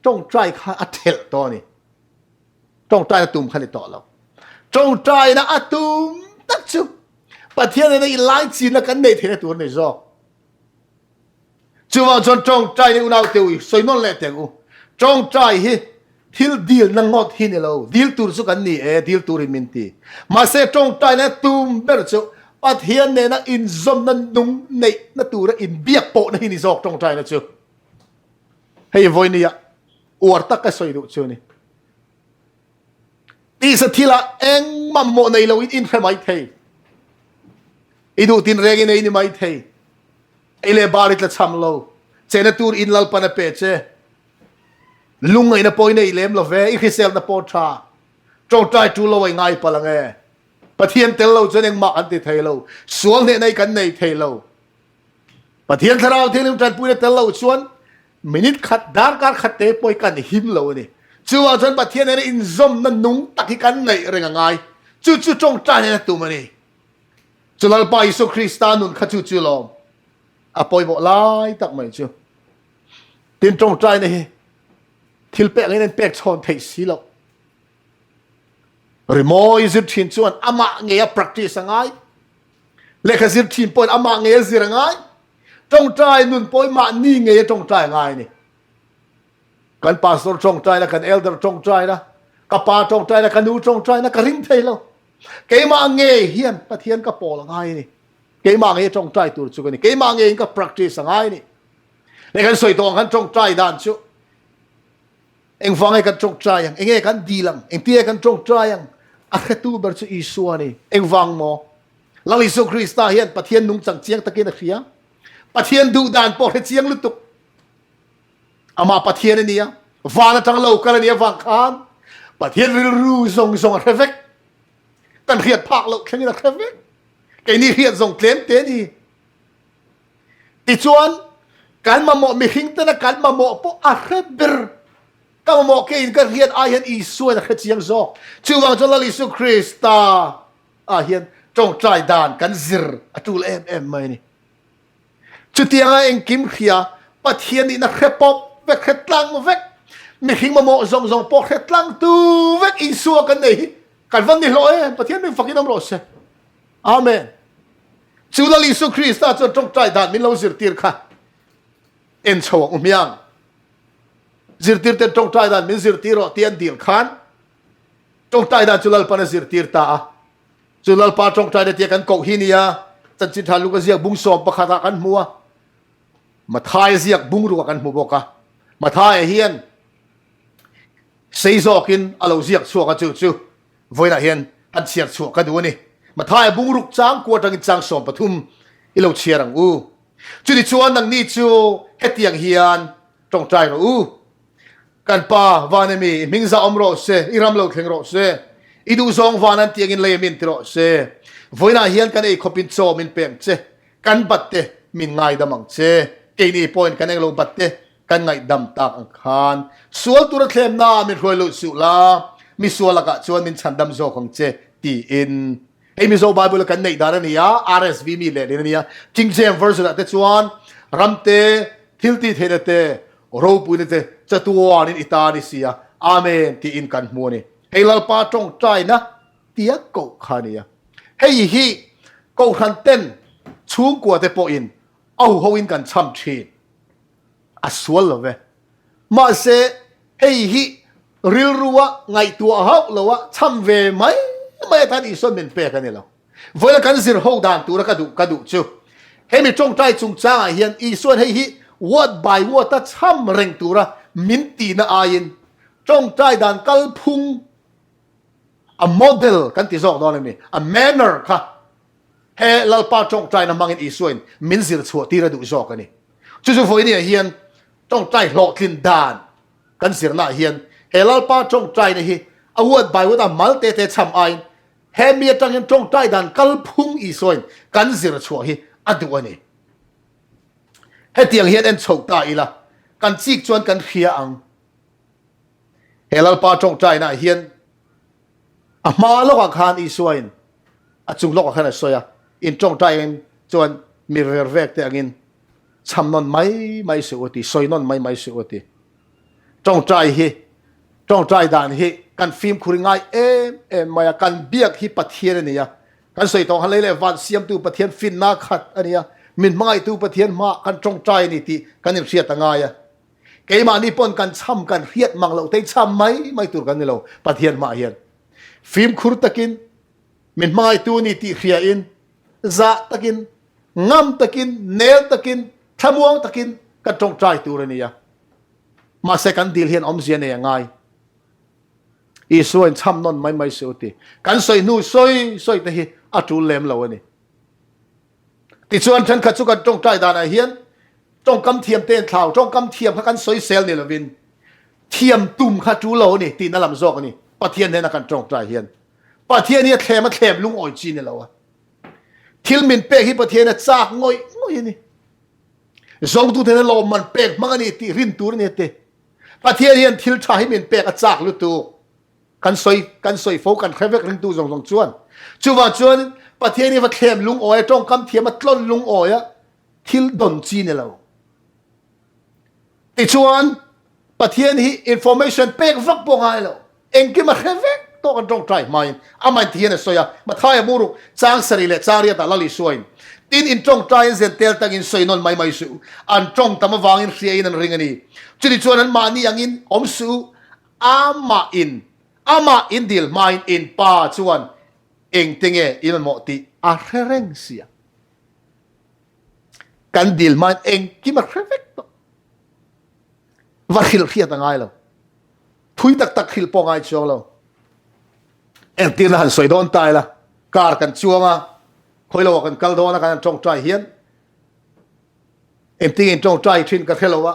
tawngtai kha a thelh tawh a ni. Tawngtaina tum kha ni tawh lo. Tawngtaina a tum tak chu Pathian nena i laichinna kan neih theihna tur a ni zawk. Chuvang chuan tawngtai ni unau te ui sawi nawn leh teng u. Tawngtai hi thil dilna ngawt hi ni lo. Dil tur chu kan ni e, dil turin min ti. Mahse tawngtai na tum ber chu Pathian nena inzawmna nung neihna tura inbiak pawhna hi ni zawk tawngtaina chu. Hei vawinia uar tak ka sawi duh chu ni. Tisa thilah engmah mawh nei loin inhre mai thei. I duh tin reng in ei ni mai thei. Ei leh bar i tla cham lo. Chena tur in Lalpan a pe che. Lungngaihna pawh i nei lem lo ve, i hriselna pawh tha. Tawngtai tu lo ai ngai palh ang e. Pathian tel lo chuan engmah kan ti thei lo. Sual hnehna hi kan nei thei lo. Pathian Thlarau Thianghlim tanpuina tel lo chuan minute khat, darkar khat te pawh hi kan him lo a ni. Chuvang chuan Pathian nena inzawmna nung tak hi kan ngaih reng a ngai. Chu chu tawngtai nena tum a ni. Chu Lalpa Isua Krista nun kha chu chu lawm a pawimawh lai tak mai chu. Tin tawngtaina hi thil pek angin an pek chhawn theih si loh. Rimawi zir thin chuan amah ngei a practice a ngai. Lehkha zir thin pawhin amah ngei a zir a ngai. Tawngtai nun pawhin mahni ngei a tawngtai a ngai a ni. Kan pastor tawngtaina, kan elder tawngtaina, ka pa tawngtaina, ka nu tawngtaina ka ring thei lo. Keimah ngei hian Pathian ka pawl a ngai a ni. Keimah ngei tawngtai tur chu ka ni. Keimah ngeiin ka practice a ngai a ni. Leh kan sawi tawh ang khan tawngtai dan chu engvang nge kan tawngtai ang, enge kan dil ang, engtia kan tawngtai ang, a hretu ber chu Isua a ni. Engvang maw? Lal Isua Krista hian Pathian nungchang chiang takin a hria. Pathian duh dan pawh hre chiang lutuk. Amah Pathian a nia, van atang lo kal a nih avang khan Pathian rilru zawng zawng a hre vek. Kan hriat phak loh thlengin a hre vek. Keini hriat zawng tlem te a ni. Tichuan, kan mamawh mihring tena kan mamawh pawh a hre ber. Ka mamawh keiin ka hriat ai hian Isuain a hre chiang zawk. Chuvang chuan Lal Isu Krista ah hian tawngtai dan kan zir a tul em em mai a ni. Chutianga engkim hria Pathian nihna hre pawp vek, hre tlang vek, mihring mamawh zawng zawng pawh hre tlang tu vek Isua kan nei hi kan van ni hlawh em? Pathian min fakin awm rawh se. Amen. Chu Lal Isu Krista chuan tawngtai dan min lo zirtir kha en chho ang u hmiang. Zirtir ten tawngtai dan min zirtir rawh tih an dil khan tawngtai dan chu Lalpan a zirtir ta a. Chu Lalpa tawngtaina tia kan koh hi nia, Chanchin Tha Luka ziak bung sawm pakhatah kan hmu a, Mathaia ziak bung rukah kan hmu bawk a. Mathaia hian sei zawkin a lo ziak chhuak a, chu chu vawiinah hian han chhiar chhuah ka duh a ni. Mathaia bung ruk chang kua atangin chang 13 i lo chhiar ang u. Chutichuan nangni chu hetiang hian tawngtai rawh u. Kan Pa, van emi, i hming zah awm rawh se, i ram lo thleng rawh se, i duhzawng van an tiangin lei min ti rawh se. Vawiinah hian kan ei khawpin chaw min peng che, kan bat te min ngaidam ang che, keini pawhin kan englo bat te kan ngaihdam tak ang khan. Sual tura thlemna min hruai lut suh la. Mi sual lakah chuan min chhandam zawk ang che, tiin. Hei Mizo Bible a kan neih dan a ni a, RSV mi lehlin a ni a. King James Version ah te chuan ram te, thil tih theihna te, ropuina te chatuanin i ta a ni si a, Amen tiin kan hmu a ni. Hei Lalpa tawngtaina tia koh kha a ni a. Hei hi Kohhran ten chhungkua te pawhin a huhoin kan chham thin. A sual lo ve. Mahse, hei hi rilrua ngaihtuah hauh loa chham ve mai mai atan Isuan min pek a ni lo. Vawiina kan zir ho dan tura ka duh ka duh chu hemi tawngtai chungchangah hian Isuan hei hi word by word a chham reng tura min tihna aiin tawngtai dan kalphung a model kan ti zawk dawn a ni, a manner kha he Lalpa tawngtaina hmangin Isuain min zir chhuah tir a duh zawk a ni. Chu chu vawiiniah hian tawngtai hlawhtlin dan kan zirnaah hian he Lalpa tawngtaina hi a word by word a mal te te chham aiin he mi atang hian tawngtai dan kalphung Isuain kan zir chhuah hi a duh a ni. Hetiang hian en chho ta ila kan chik chuan kan hria ang. He Lalpa tawngtainaah hian a hma lawkah khan Isuain a chung lawkah khan a sawi a, in tawngtaiin chuan mi ver vek te angin chham nawn mai mai suh u ti, sawi nawn mai mai suh u ti. Tawngtai hi, tawngtai dan hi kan fimkhur ngai em em mai a, kan biak hi Pathian a ni a, kan sawi tawng han lei leh van siamtu Pathian finna khat a ni a, min hmangaihtu Pathian hmaah kan tawngtai a ni tih kan inhriat a ngai a. Keimahni pawn kan chham kan hriat mang loh te chham mai mai tur kan ni lo Pathian hmaah hian. Fimkhur takin min hmangaihtu a ni tih hriain zah takin, ngam takin, nel takin, thlamuang takin kan tawngtai tur a ni a. Mahse kan dil hian awmzia nei a ngai. Isua in chham nawn mai mai suh u ti. Kan sawi hnu sawi sawi te hi a tul lem lo a ni. Tichuan thenkhat chu kan tawngtai danah hian Tawngkam thiam te an thlau, tawngkam thiam kha kan sawisel ni lovin thiam tum kha tul lo a ni tihna lam zawk a ni. Pathian hnena kan tawngtai hian Pathian hi a thlem a thlem lungawi chi ni lo a. Thil min pek hi Pathian a chak ngawih ngawih a ni. Zawngtu te lawmman pek hmang a ni tih rin tur a ni te. Pathian hian thil tha hi min pek a chak lutuk. Kan sawi kan sawi fo kan hre vek ringtu zawng zawng chuan. Chuvang chuan Pathian hi va thlem lungawi a tawngkam thiam a tlawn lungawi a thil dawn chi ni lo. Tichuan, Pathian hi information pek vak pawh ngai lo. Engkim a hre vek tawh kan tawngtai hmain amahin ti hian a sawi a, Mathaia Muruk chang sarih leh chang riatah Lal Isuain, Tin in tawngtaiin zen tel takin sawi nawn mai mai suh u, an tawng tam avangin hriain an ring a ni. Chutichuan an mahni angin awm suh u, amahin amah in dil hmain in Pa chuan engte nge in mamawh tih a hre reng si a. Kan dil hmain engkim a hre vek tawh. Va hrilh hriat a ngai lo. Thui tak tak hrilh pawh ngai chuang lo. Engtirna han sawi dawn ta ila, car kan chuang a, khawi lo ah kan kal dawn a, kan han tawngtai hian engtin nge in tawngtai thin ka hre lo a,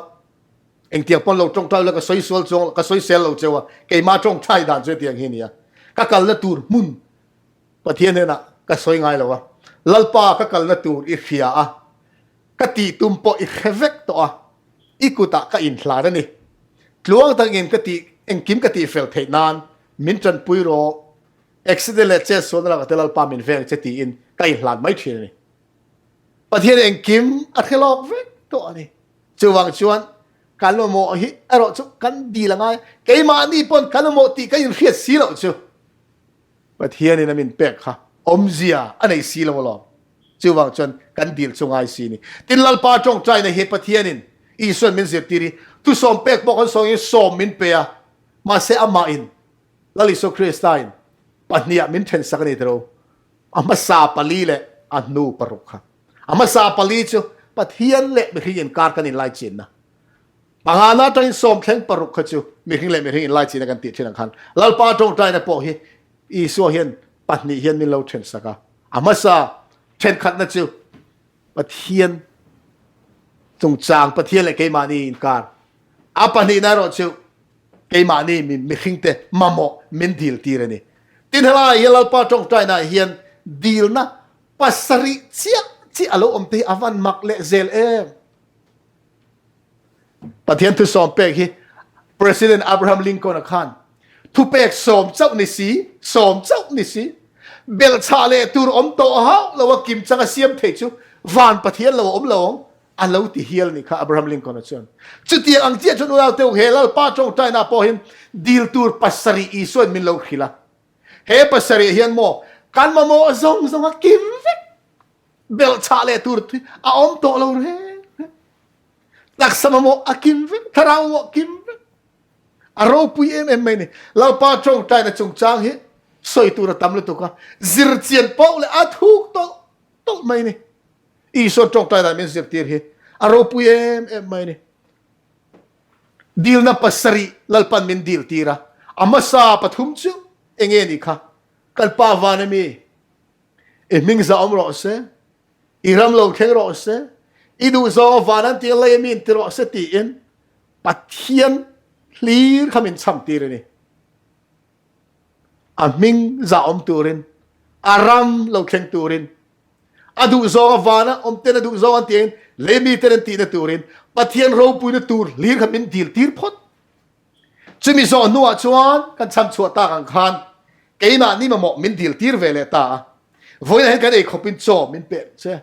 engtiang pawn lo tawngtai ula ka sawi sual chuang ka sawi sel lo cheu a, keimah tawngtai dan chu hetiang hi nia. Ka kalna tur hmun Pathian hnenah ka sawi ngai lo a, Lalpa ka kalna tur i hria a, ka tih tum pawh i hre vek tawh a, i kutah ka inhlan a ni. Tluang takin ka tih engkim ka tih fel theih nan min tanpui rawh, accident leh chetsualna lakah te Lalpa min veng che tiin ka inhlan mai thin a ni. Pathian engkim a hre lawk vek tawh a ni. Chuvang chuan kan mamawh hi erawh chu kan dil a ngai, keimahni pawn kan mamawh tih kan inhriat si loh chu. Pathianin a min pek kha awmzia a nei si lo alawm. Chuvang chuan kan dil chu ngai si ni. Tin Lalpa tawngtaina hi Pathianin Isuan min zirtir hi thusawm pek pawh kan sawi angin sawm min pe a, mahse amahin Lal Isua Kristain pahniha min thensak a ni tiro. A hmasa pali leh a hnu paruk kha. A hmasa pali chu Pathian leh mihring inkar kan inlaichinna. Pangana atangin sawm thleng paruk kha chu mihring leh mihring inlaichin a kan tih thin ang khan Lalpa tawngtaina pawh hi Isua hian pahnih hian min lo then sak a. A hmasa thenkhatna chu Pathian chungchang, Pathian leh keimahni inkar. A pahnihna erawh chu keimahni mihringte mamawh min dil tir a ni. Tin helai hian Lalpa tawngtainaah hian dilna pasarih chiah chiah a lo awm te hi a van mak leh zel em. Pathian thusawm pek hi President Abraham Lincoln-a khan. Thupek sawm chauh ni si, sawm chauh ni si, belhchhah leh tur awm tawh hauh lo a kim changa siam thei chu van Pathian lo a awm lo ang, a lo ti hial ni kha Abraham Lincoln-a chuan. Chutiang ang chiah chuan unau teuh he Lalpa tawngtaina pawhin dil tur pasarih Isuain min lo hrilh a. He pasarih hian maw kan mamawh zawng zawng a kim vek, belhchhah leh tur a awm tawh lo reng reng. Taksa mamawh a kim vek, thlarau mamawh kim vek. A ropui em em mai ni. Lalpa tawngtaina chungchang hi sawi tur a tam lutuk a, zir chian poh leh a thuk tawlh tawlh mai ni. Isua tawngtai dan min zirtir hi a ropui em em mai ni. Dilna pasarih Lalpan min dil tir a, a hmasa pathum chu enge ni kha? Kan Pa van ami, i hming zah awm rawh se, i ram lo thleng rawh se, i duh zawng a van an tih lei ami in ti rawh se tiin Pathian hlir kha min cham tir a ni. A hming zah awm turin, a ram lo thleng turin, a duh zawng a vana awm ten a duh zawng an tiangin lei mi ten an tihna turin Pathian ropuina tur hlir kha min dil tir phawt. Chumi zawh hnuah chuan kan cham chhuah tak ang khan keimah ni mamawh min dil tir ve leh ta a. Vawiinah hian kan ei khawpin chaw min pe che.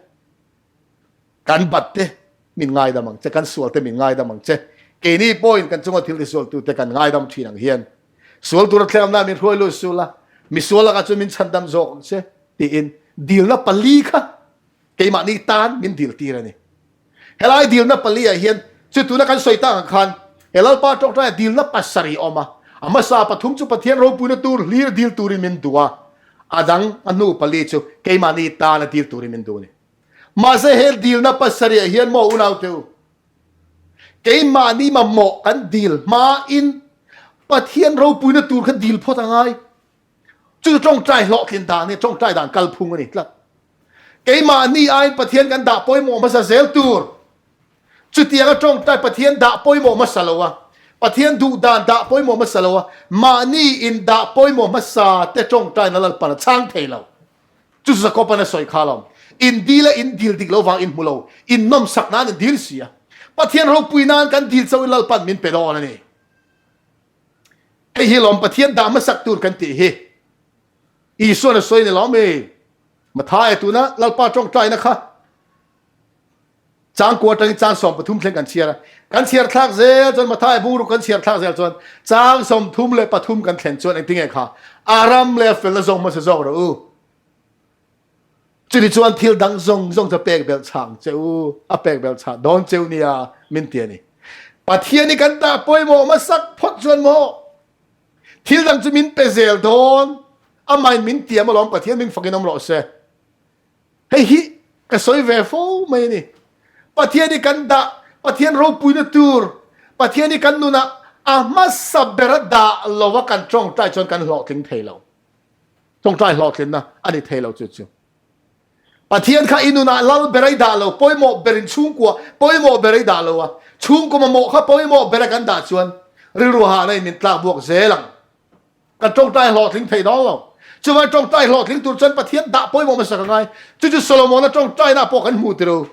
Kan bat te min ngaidam ang che, kan sual te min ngaidam ang che. Keini pawhin kan chunga thil tisualtu te kan ngaidam thin ang hian sual tura thlengamna min hruai lut sul a, misual lakah chuan min chhandam zawk ang che tiin dilna pali kha keimahni tan min dil tir a ni. Helai dilna pali ah hian chu tuna kan sawi tak ang khan he Lalpa tawngtaia dilna pasarih a awm a, a hmasa pathum chu Pathian ropuina tur hlir dil turin min duh a, a dang a hnu pali chu keimahni tana dil turin min duh a ni. Mahse he dilna pasarih ah hian maw unaute u, keimahni mamawh kan dil hmain Pathian ropuina tur kha dil phawt a ngai. Chu chu tawngtai hlawhtlin dan hi tawngtai dan kalphung a ni tlat. Keimahni aiin Pathian kan dah pawimawh hmasa zel tur. Chutianga tawngtai Pathian dah pawimawh hmasa lo a, Pathian duh dan dah pawimawh hmasa lo a, mahni in dah pawimawh hmasa te tawngtaina Lalpan a chhang thei lo. Chu chu Jakob-an a sawi kha lo. In dil a in dil dik lo vang in hmu lo, in nawmsak nan in dil si a. Pathian ropui nan kan dil chauhin Lalpan min pe dawn a ni. Hei hi lawm Pathian dah hmasak tur kan tih hi. Isuan a sawi ni lawm i. Mathaia tuna Lalpa tawngtaina kha Chang kua atangin chang 13 thleng kan chhiar a. Kan chhiar thlak zel chuan Mathaia bungruk kan chhiar thlak zel chuan chang 33 kan thlen chuan engtinge kha a ram leh a felna zawng hmasa zawk rawh u. Chuni chuan thil dang zawng zawng chu a pek belh chhang che u, a pek belh chhah dawn cheu nia min ti a ni. Pathian hi kan dah pawimawh hmasak phawt chuan maw thil dang chu min pe zel dawn, amahin min tiam alawm Pathian min fakin awm rawh se. Hei hi ka sawi ve fo mai a ni. Pathian hi kan dah, Pathian ropuina tur, Pathian hi kan nunah a hmasa bera dah lova kan tawngtai chuan kan hlawhtling thei lo. Tawngtai hlawhtlinna a ni thei lo chu chu. Pathian kha i nunah lal bera i dah lo, pawimawh berin chhungkua pawimawh bera i dah lo a, chhungkaw mamawh kha pawimawh bera kan dah chuan rilru hahna in min tlak buak zel ang. Kan tawngtai hlawhtling thei dawn lo. Chuvang tawngtai hlawhtling tur chuan Pathian dah pawimawh hmasa ka ngai. Chu chu Solomon-a tawngtaina pawh kan hmu tiro.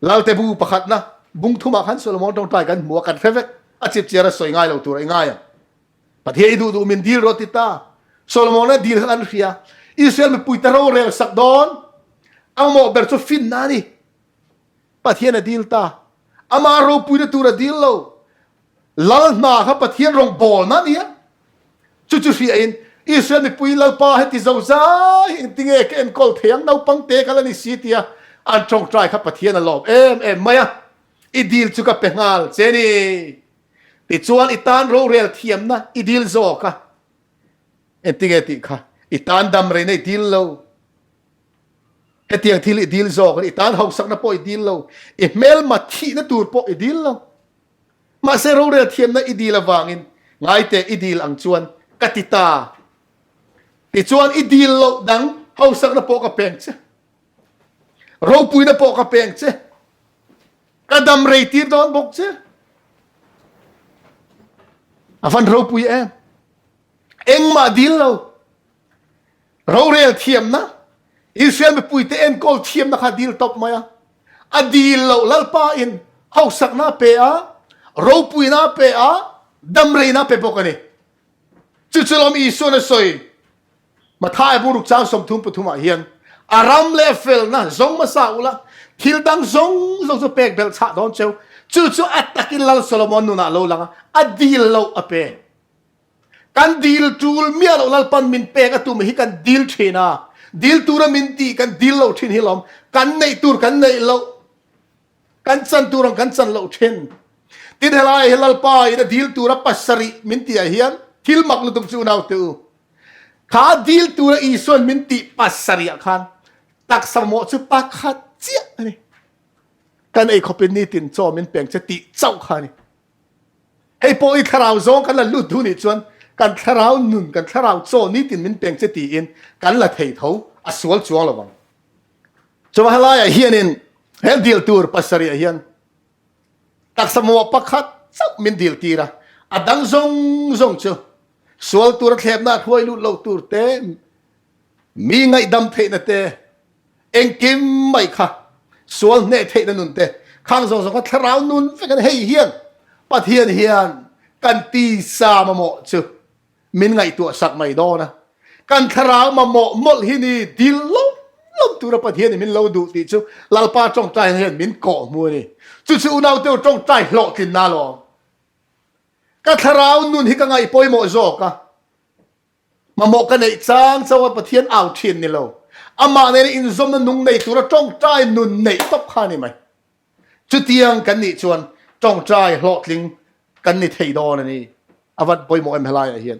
Lalte bu pakhatna bung thumah khan Solomon tawngtai kan hmu a, kan hre vek. A chipchiar a sawi ngai lo tur a i ngai ang. Pathian i duh duh min dil rawh ti ta. Solomon-a dil kha kan hria. Israel mipuite rorel sak dawn. A mamawh ber chu finna a ni. Pathian a dil ta. Amah ropuina tur a dil lo. Lal hna kha Pathian rawngbawlna a ni a. Chu chu hriain Israel mipui Lalpa heti zozai hi engtinge ka enkawl thei ang naupang te ka la ni si tia an tawngtai kha Pathian a lawm em em mai a. I dil chu ka pe nghal che ni. Tichuan i tan rorel thiamna i dil zawk a. Engtinge tih kha i tan dam reina i dil lo. Hetiang thil i dil zawk a, i tan hausakna pawh i dil lo, i hmelma thihna tur pawh i dil lo. Mahse rorel thiamna i dil avangin ngaite i dil ang chuan ka ti ta. Tichuan i dil loh dang hausakna pawh ka peng che. Ropuina pawh ka peng che. Ka dam rei tir dawn bawk che. A van ropui em. Engmah dil lo. Rorel thiamna, Israel mipuite enkawl thiamna kha dil tawp mai a. A dil loh Lalpa in hausakna a pe a, ropuina a pe a, damreina a pe bawk a ni. Chu chu lawm Isuan a sawi. Matthai buruk chang 33 ah hian a ram leh felna zawng hmasa ula, thil dang zawng zawng chu pek belh chhah dawn cheu. Chu chu a takin Lal Solomon nunah lo lang a, a dil loh a pe. Kan dil tul miah loh Lalpan min pek a tum hi kan dil thin a, dil tura min tih kan dil loh thin hi lawm. Kan neih tur kan neih loh, kan chan tur ang kan chan loh thin. Tin helai hi Lalpa in a dil tura pasarih min tih ah hian thil mak lutuk chu unau te u. Kha dil tura Isuan min tih pasarih ah khan taksa mawh chu pakhat chiah a ni. Kan ei khawpin nitin chaw min peng che tih chauh kha a ni. Hei pawh i thlarau zawng kan la lut duh nih chuan kan thlarau nun, kan thlarau chaw nitin min peng che tiin kan la thei tho, a sual chuang lo vang. Chuvang helaiah hianin he dil tur pasarih ah hian taksa mamawh pakhat chauh min dil tir a, a dang zawng zawng chu sual tura thlepna a hruai lut lo tur te, mi ngaihdam theihna te, engkim mai kha sual hneh theihna nun te, khang zawng zawng kha thlarau nun vek a ni. Hei hian Pathian hian kan tisa mamawh chu min ngaihtuah sak mai dawn a, kan thlarau mamawh mawlh hi ni dil lawm lawm tura Pathian in min lo duh tih chu Lalpa tawngtai hian min kawh hmu a ni. Chu chu unaute tawngtai hlawhtlinna alawm. Ka thlarau nun hi ka ngaih pawimawh zawk a, mamawh ka neih chang chauh a Pathian au thin ni lo, amah nena inzawmna nung nei tura tawngtai nun neih tawp kha a ni mai. Chutiang kan nih chuan tawngtai hlawhtling kan ni thei dawn a ni. A vat pawimawh em helaiah hian.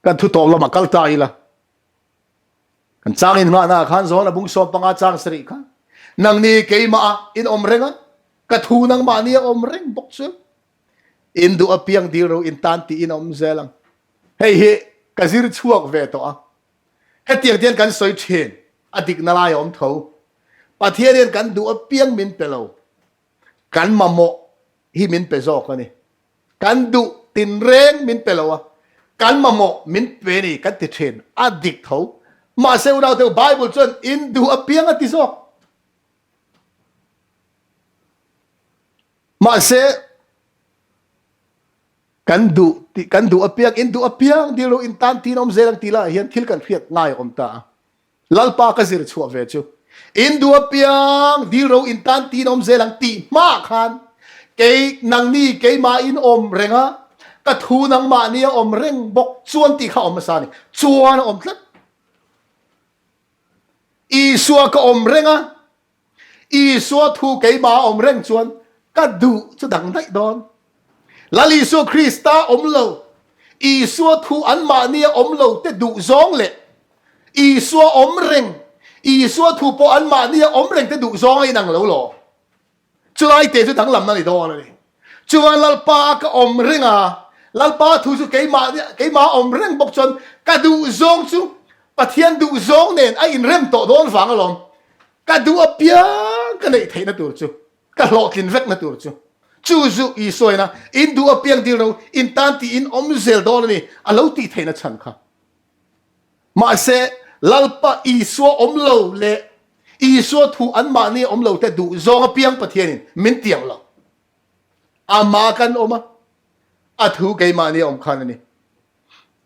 Kan thu tawp lamah kal ta ila. Kan chang in nghahna khan zawn a bung 15 chang sarih khan nangni keimah ah in awm reng a, ka thu nangmahni a awm reng bawk chu. In duh apiang dil ro in tan tiin a awm zel ang. Hei hi ka zir chhuak ve tawh a. Hetiang te hian kan sawi thin, a dikna lai a awm tho. Pathian hian kan duh apiang min pe lo, kan mamawh hi min pe zawk a ni. Kan duh tinreng min pe lo a, kan mamawh min pe ni kan ti thin, a dik tho. Mahse unaute Bible chuan in duh apiang a ti zawk. Mahse kan duh tih kan duh apiang in duh apiang dil ro in tan tin awm zel ang tih lah hian thil kan hriat ngai a awm ta a. Lalpa ka zir chhuah ve chu in duh apiang dil ro in tan tin awm zel ang tih hma khan kei nangni keimah in awm reng a, ka thu nangmahni a awm reng bawk chuan tih kha a awm hmasa a ni. Chuan a awm tlat. Isua ka awm reng a, Isua thu keimah a awm reng chuan ka duh chu dang daih dawn. Lal Isua Krista awm lo, Isua thu anmahni a awm lo te duh zawng leh Isua awm reng, Isua thu pawh anmahni a awm reng te duh zawng a inang lo law. Chulai te chu danglamna ni dawn a ni. Chuan Lalpa ka awm reng a, Lalpa thu chu keimah keimah a awm reng bawk chuan ka duh zawng chu Pathian duh zawng nen a inrem tawh dawn vang alawm. Ka duh apiang ka neih theihna tur chu, ka hlawhtlin vekna tur chu, chu zu Isuain a, in duh apiang dil ro, in tan tiin awm zel dawn a ni, a lo tih theihna chhan kha. Mahse, Lalpa Isua awm lo leh Isua thu anmahni awm lo te duh zawng apiang Pathianin min tiang lo. Amah kan awm a, a thu keimahni a awm khan a ni.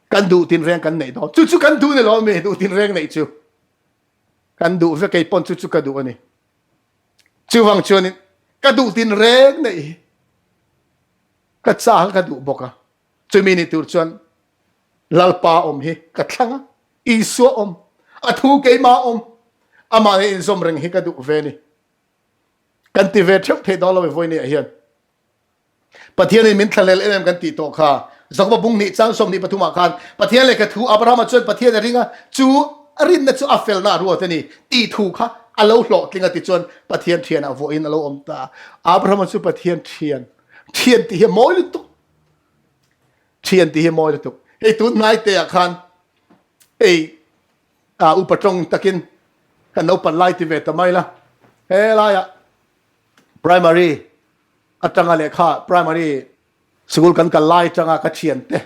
Kan duh tinreng kan neih dawn. Chu chu kan duh ni lo mi, duh tinreng neih chu. Kan duh vek, kei pawn chu chu ka duh a ni. Chuvang chuanin ka duh tinreng neih hi ka chak ka duh bawk a. Chumi ni tur chuan Lalpa awm hi ka thlang a, Isua awm, a thu keimah awm, amah nen inzawm reng hi ka duh ve ni. Kan ti ve theuh thei dawn lo e vawinia hian. Pathianin min thlahlel em em kan tih tawh kha. Jakoba bung hnih chang 23 ah khan Pathian lehkha thu Abrahama chuan Pathian a ring a, chu a rinna chu a felna a ruat a ni tih thu kha a lo hlawhtling a ti chuan Pathian thianah vuahin a lo awm ta. Abrahama chu Pathian thian, thian tih hi a mawi lutuk. Thian tih hi mawi lutuk. Hei tun hnai te ah khan hei a upa tawng takin kan naupan lai ti ve ta mai la. He laiah primary atanga lehkha primary school kan kal lai atanga ka thian te,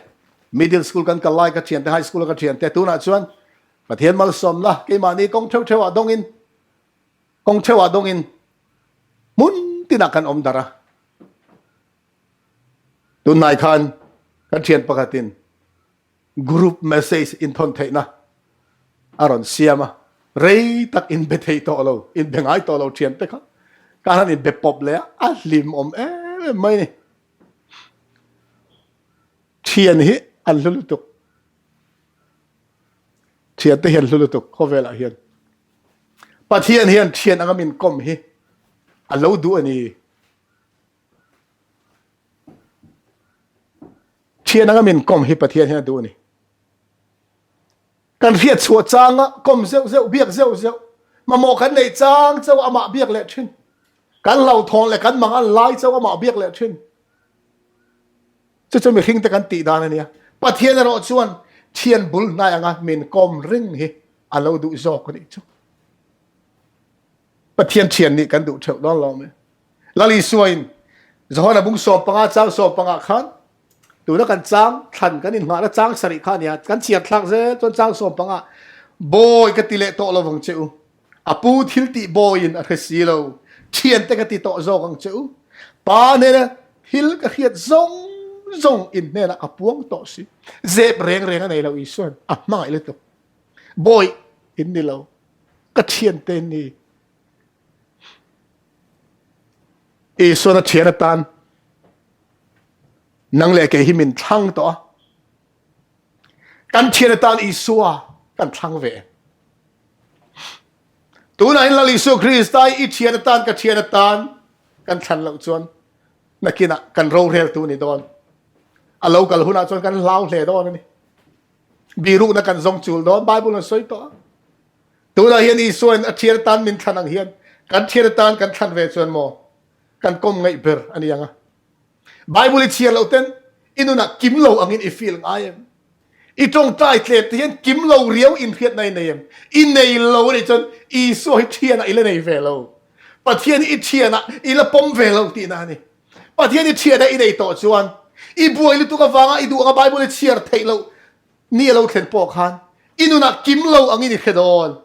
middle school kan kal lai ka thian te, high school ka thian te tunah chuan Pathian malsawmna keimahni kawng theuh theuhah dawngin kawng theuhah dawngin hmun tinah kan awm darh a. Tunhnai khan kan thian pakhatin group message inthawn theihna a rawn siam a, rei tak inbe thei tawh lo, inbe ngai tawh lo thiante kha kan han inbe pawp leh a, a hlim awm em em mai ni. Thian hi an hlu lutuk. Thiante hian hlu lutuk khawvelah hian. Pathian hian thian anga min kawm hi a lo duh a ni. Thian anga min kawm hi Pathian hian a duh a ni. Kan hriat chhuah changa kawm zeuh zeuh, biak zeuh zeuh, mamawh kan neih chang chauh amah biak leh thin. Kan hlauhthawn leh kan mangan lai chauh amah biak leh thin. Chu chu mihring te kan tih dan a nia. Pathian erawh chuan thian bul hnai anga min kawm ring hi a lo duh zawk a nih chu. Pathian thian nih kan duh theuh dawn lo mai. Lal Isua in Johana bung 15 chang 15 khan tuna kan chang thlan kan inngahna chang sarih kha ania kan chhiar thlak zel chuan chang 15 bawi ka ti leh tawh lovang che u a pu thil tih bawiin a hre si lo thiante ka ti tawh zawk ang che u pa hnena thil ka hriat zawng zawng in hnenah ka puang tawh si zep reng reng a nei lo Isuan a hmangaih lutuk bawi in ni lo ka thiante ni Isuan a thian atan nang leh kei hi min thlang tawh a. Kan thian atan Isua kan thlang ve. Tunah in Lal Isua Krista i thian atan ka thian atan kan thlan loh chuan nakinah kan rorel tu ni dawn. A lo kal hunah chuan kan hlau hle dawn a ni. Birukna kan zawng chul dawn Bible an sawi tawh a. Tunah hian Isuain a thian atan min thlan ang hian kan thian atan kan thlan ve chuan maw kan kawm ngaih ber a ni ang a. Bible i chhiar loh ten i nunah kim lo angin i feel ngai em? I tawngtai tlem te hian kim lo riau inhriatna i nei em? I nei lo a nih chuan Isua hi thianah i la nei ve lo. Pathian hi i thianah i la pawm ve lo tihna a ni. Pathian i thianah i nei tawh chuan i buai lutuk avanga i duh anga Bible i chhiar theih loh Ni a lo thlen pawh khan i nunah kim lo angin i hre dawn.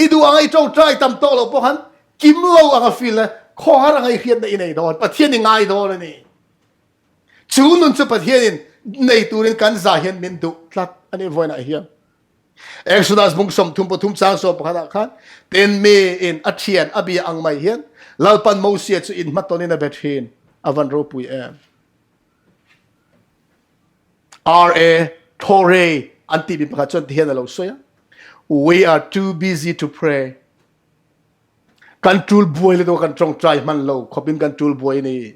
I duh anga i ṭawngṭai tam tawh loh pawh khan kim lo anga feel na, khawhar anga i hriatna i nei dawn. Pathian i ngai dawn a ni. Chu nun chu Pathianin nei turin kan za hian min duh tlat a ni vawiinah hian. Exodus bung 33 chang 11 ah khan tin mi in a thian a bia ang mai hian Lalpan Mosia chu in hmatawnin a be thin. A van ropui em. RA Torrey an timi pakhat chuan tihian a lo sawi a we are too busy to pray kan tul buai le do kan tongtrai hman lo khopin kan tul buai ni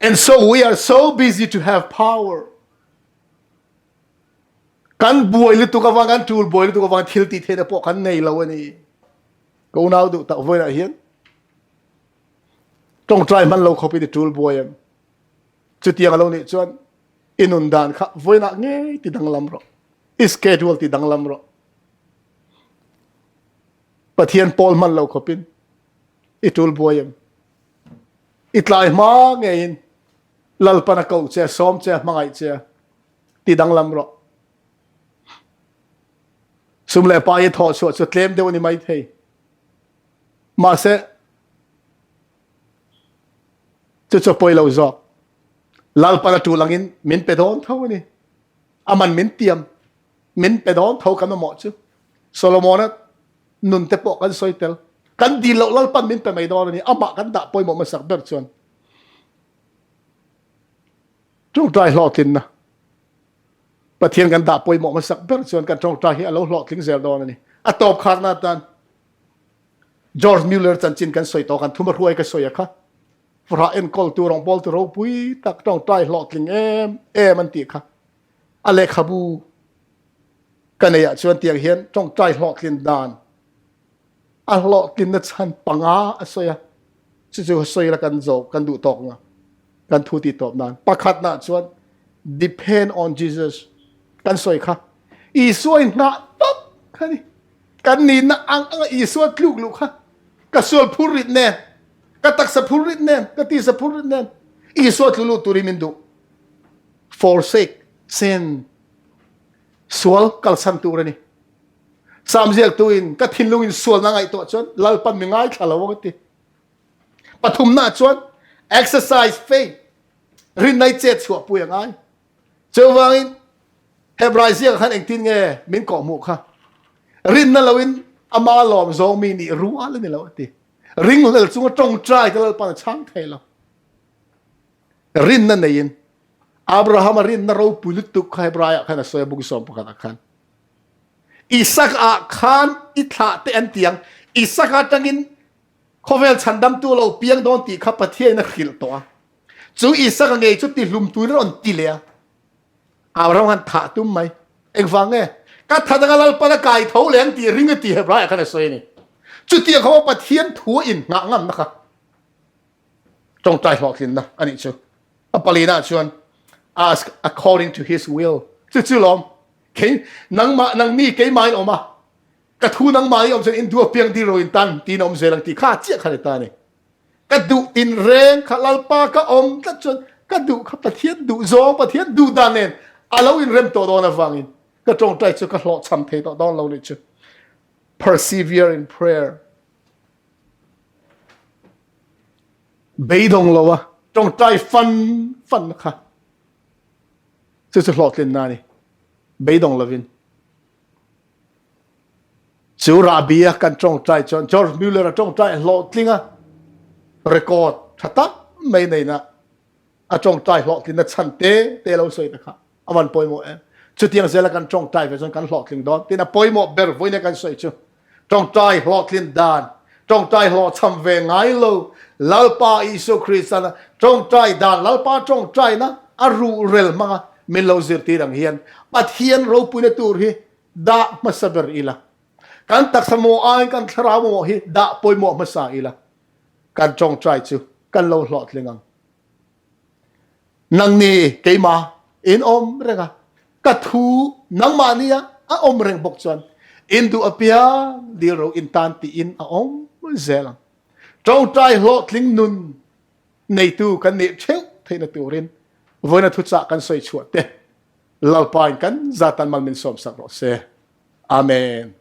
and so we are so busy to have power kan buai lutuk awang kan tul buai lutuk awang thil ti theina pawh kan nei lo ani ko nau du tak voina hian tongtrai hman lo khopin i tul buai em Chutiang a lo nih chuan i nun dan kha vawiinah ngei ti danglam rawh. I schedule ti danglam rawh. Pathian pawl hman lo khawpin i tul buai em? I tlai hma ngeiin Lalpan a koh che, sawm che, hmangaih che ti danglam rawh. Sum leh pa i thawh chhuah chu tlem deuh a ni mai thei. Mahse, Chu chu pawi lo zawk. Lalpan a tul angin min pe dawn tho a ni. Aman min tiam, min pe dawn tho kan mamawh chu. Solomona nun te pawh kan sawi tel. Kan dil loh Lalpan min pe mai dawn a ni. Amah kan dah pawimawh hmasak ber chuan. Ṭawngṭai hlawhtlinna. Pathian kan dah pawimawh hmasak ber chuan kan ṭawngṭai hi a lo hlawhtling zel dawn a ni. A tawp kharna atan George Mueller chanchin kan sawi tawh kan thuma hruai ka sawi a kha fahrah enkawltu rawngbawltu ropui tak tawngtai hlawhtling em em an tih kha a lehkhabu ka nei ah chuan tiang hian tawngtai hlawhtlin dan a hlawhtlinna chhan panga a sawi a chu chu sawi la kan zo kan duh tawk nga kan thu ti tawp nan pakhat na chuan depend on Jesus kan sawi kha Isua in nghah tawp kha ni Kan nihna ang anga Isua tluk luh kha ka sual phur rit nen, ka taksa phur rit nen, ka tisa phur rit nen Isua tlu luh turin min duh. Forsake sin sual kalsan tur a ni. Sam ziaktu in ka thinlung in sualna ngaihtuah chuan Lalpan mi ngaithla lo ang a ti. Pathumna chuan exercise faith. Rinna i chet chhuah pui a ngai. Chuvangin Hebrai ziakah khan engtin nge min kawhhmuh kha? Rinna loin ama lawm zawng mi nih rual a ni lo a ti. Ringhlel chunga tawngtai te Lalpan a chhang thei lo. Rinna neiin Abrahama rinna ropui lutuk kha Hebraiah khan a sawi a bung 11 ah khan. Isak ah khan i thlah te an tiang. Isak atangin khawvel chhandamtu lo piang dawn tih kha Pathian a hrilh tawh a. Chu Isak a ngei chu ti hlum tuin a rawn ti leh a. Abraham khan thah tum mai. Engvang nge? Ka that anga Lalpan a kai tho leh ang tih ring a ti Hebraiah khan a sawi a ni. Chutiang kha Pathian thu a inngah ngamna kha tawngtai hlawhtlinna a nih chu. A palina chuan ask according to his will. Chu chu lawm. Kei nangmah nangni keimah in awm a. Ka thu nangmah i awm chuan in duh apiang dil ro in tan tiin awm zel ang tih kha chiah kha ni ta ni. Ka duh tin reng kha Lalpa ka awm tlat chuan ka duh kha Pathian duh zawng Pathian duh dan nen a lo inrem tawh dawn avangin ka tawngtai chu ka hlawhchham thei tawh dawn lo nih chu. Persevere in prayer. Beidawng lo a tawngtai fan fan kha chu chu hlawhtlinna a ni. Beidawng lovin. Chu rahbi a kan tawngtai chuan George Mueller a tawngtai hlawhtling a record tha tak mai neina a tawngtai hlawhtlinna chhan te te lo sawi ta kha a van pawimawh em. Chutiang zela kan tawngtai ve chuan kan hlawhtling dawn. Tin a pawimawh ber vawiin kan sawi chu tawngtai hlawhtlin dan, tawngtai hlawhchham ve ngai lo Lalpa Isua Kristana tawngtai dan, Lalpa tawngtaina a ruhrel hmanga min lo zirtir ang hian Pathian ropuina tur hi dah hmasa ber ila. Kan taksa mawh aiin kan thlarau mawh hi dah pawimawh hmasa ila. Kan tawngtai chu kan lo hlawhtling ang. Nangni keima in awm reng a, ka thu nangmah nia a awm reng bawk chuan in duh apiang dil ro in tan tiin a awm zel ang. Tawngtai hlawhtling nun neitu kan nih theuh theihna turin vawiina thuchah kan sawi chhuah te Lalpa in kan zatan mal min sawmsak rawh se. Amen.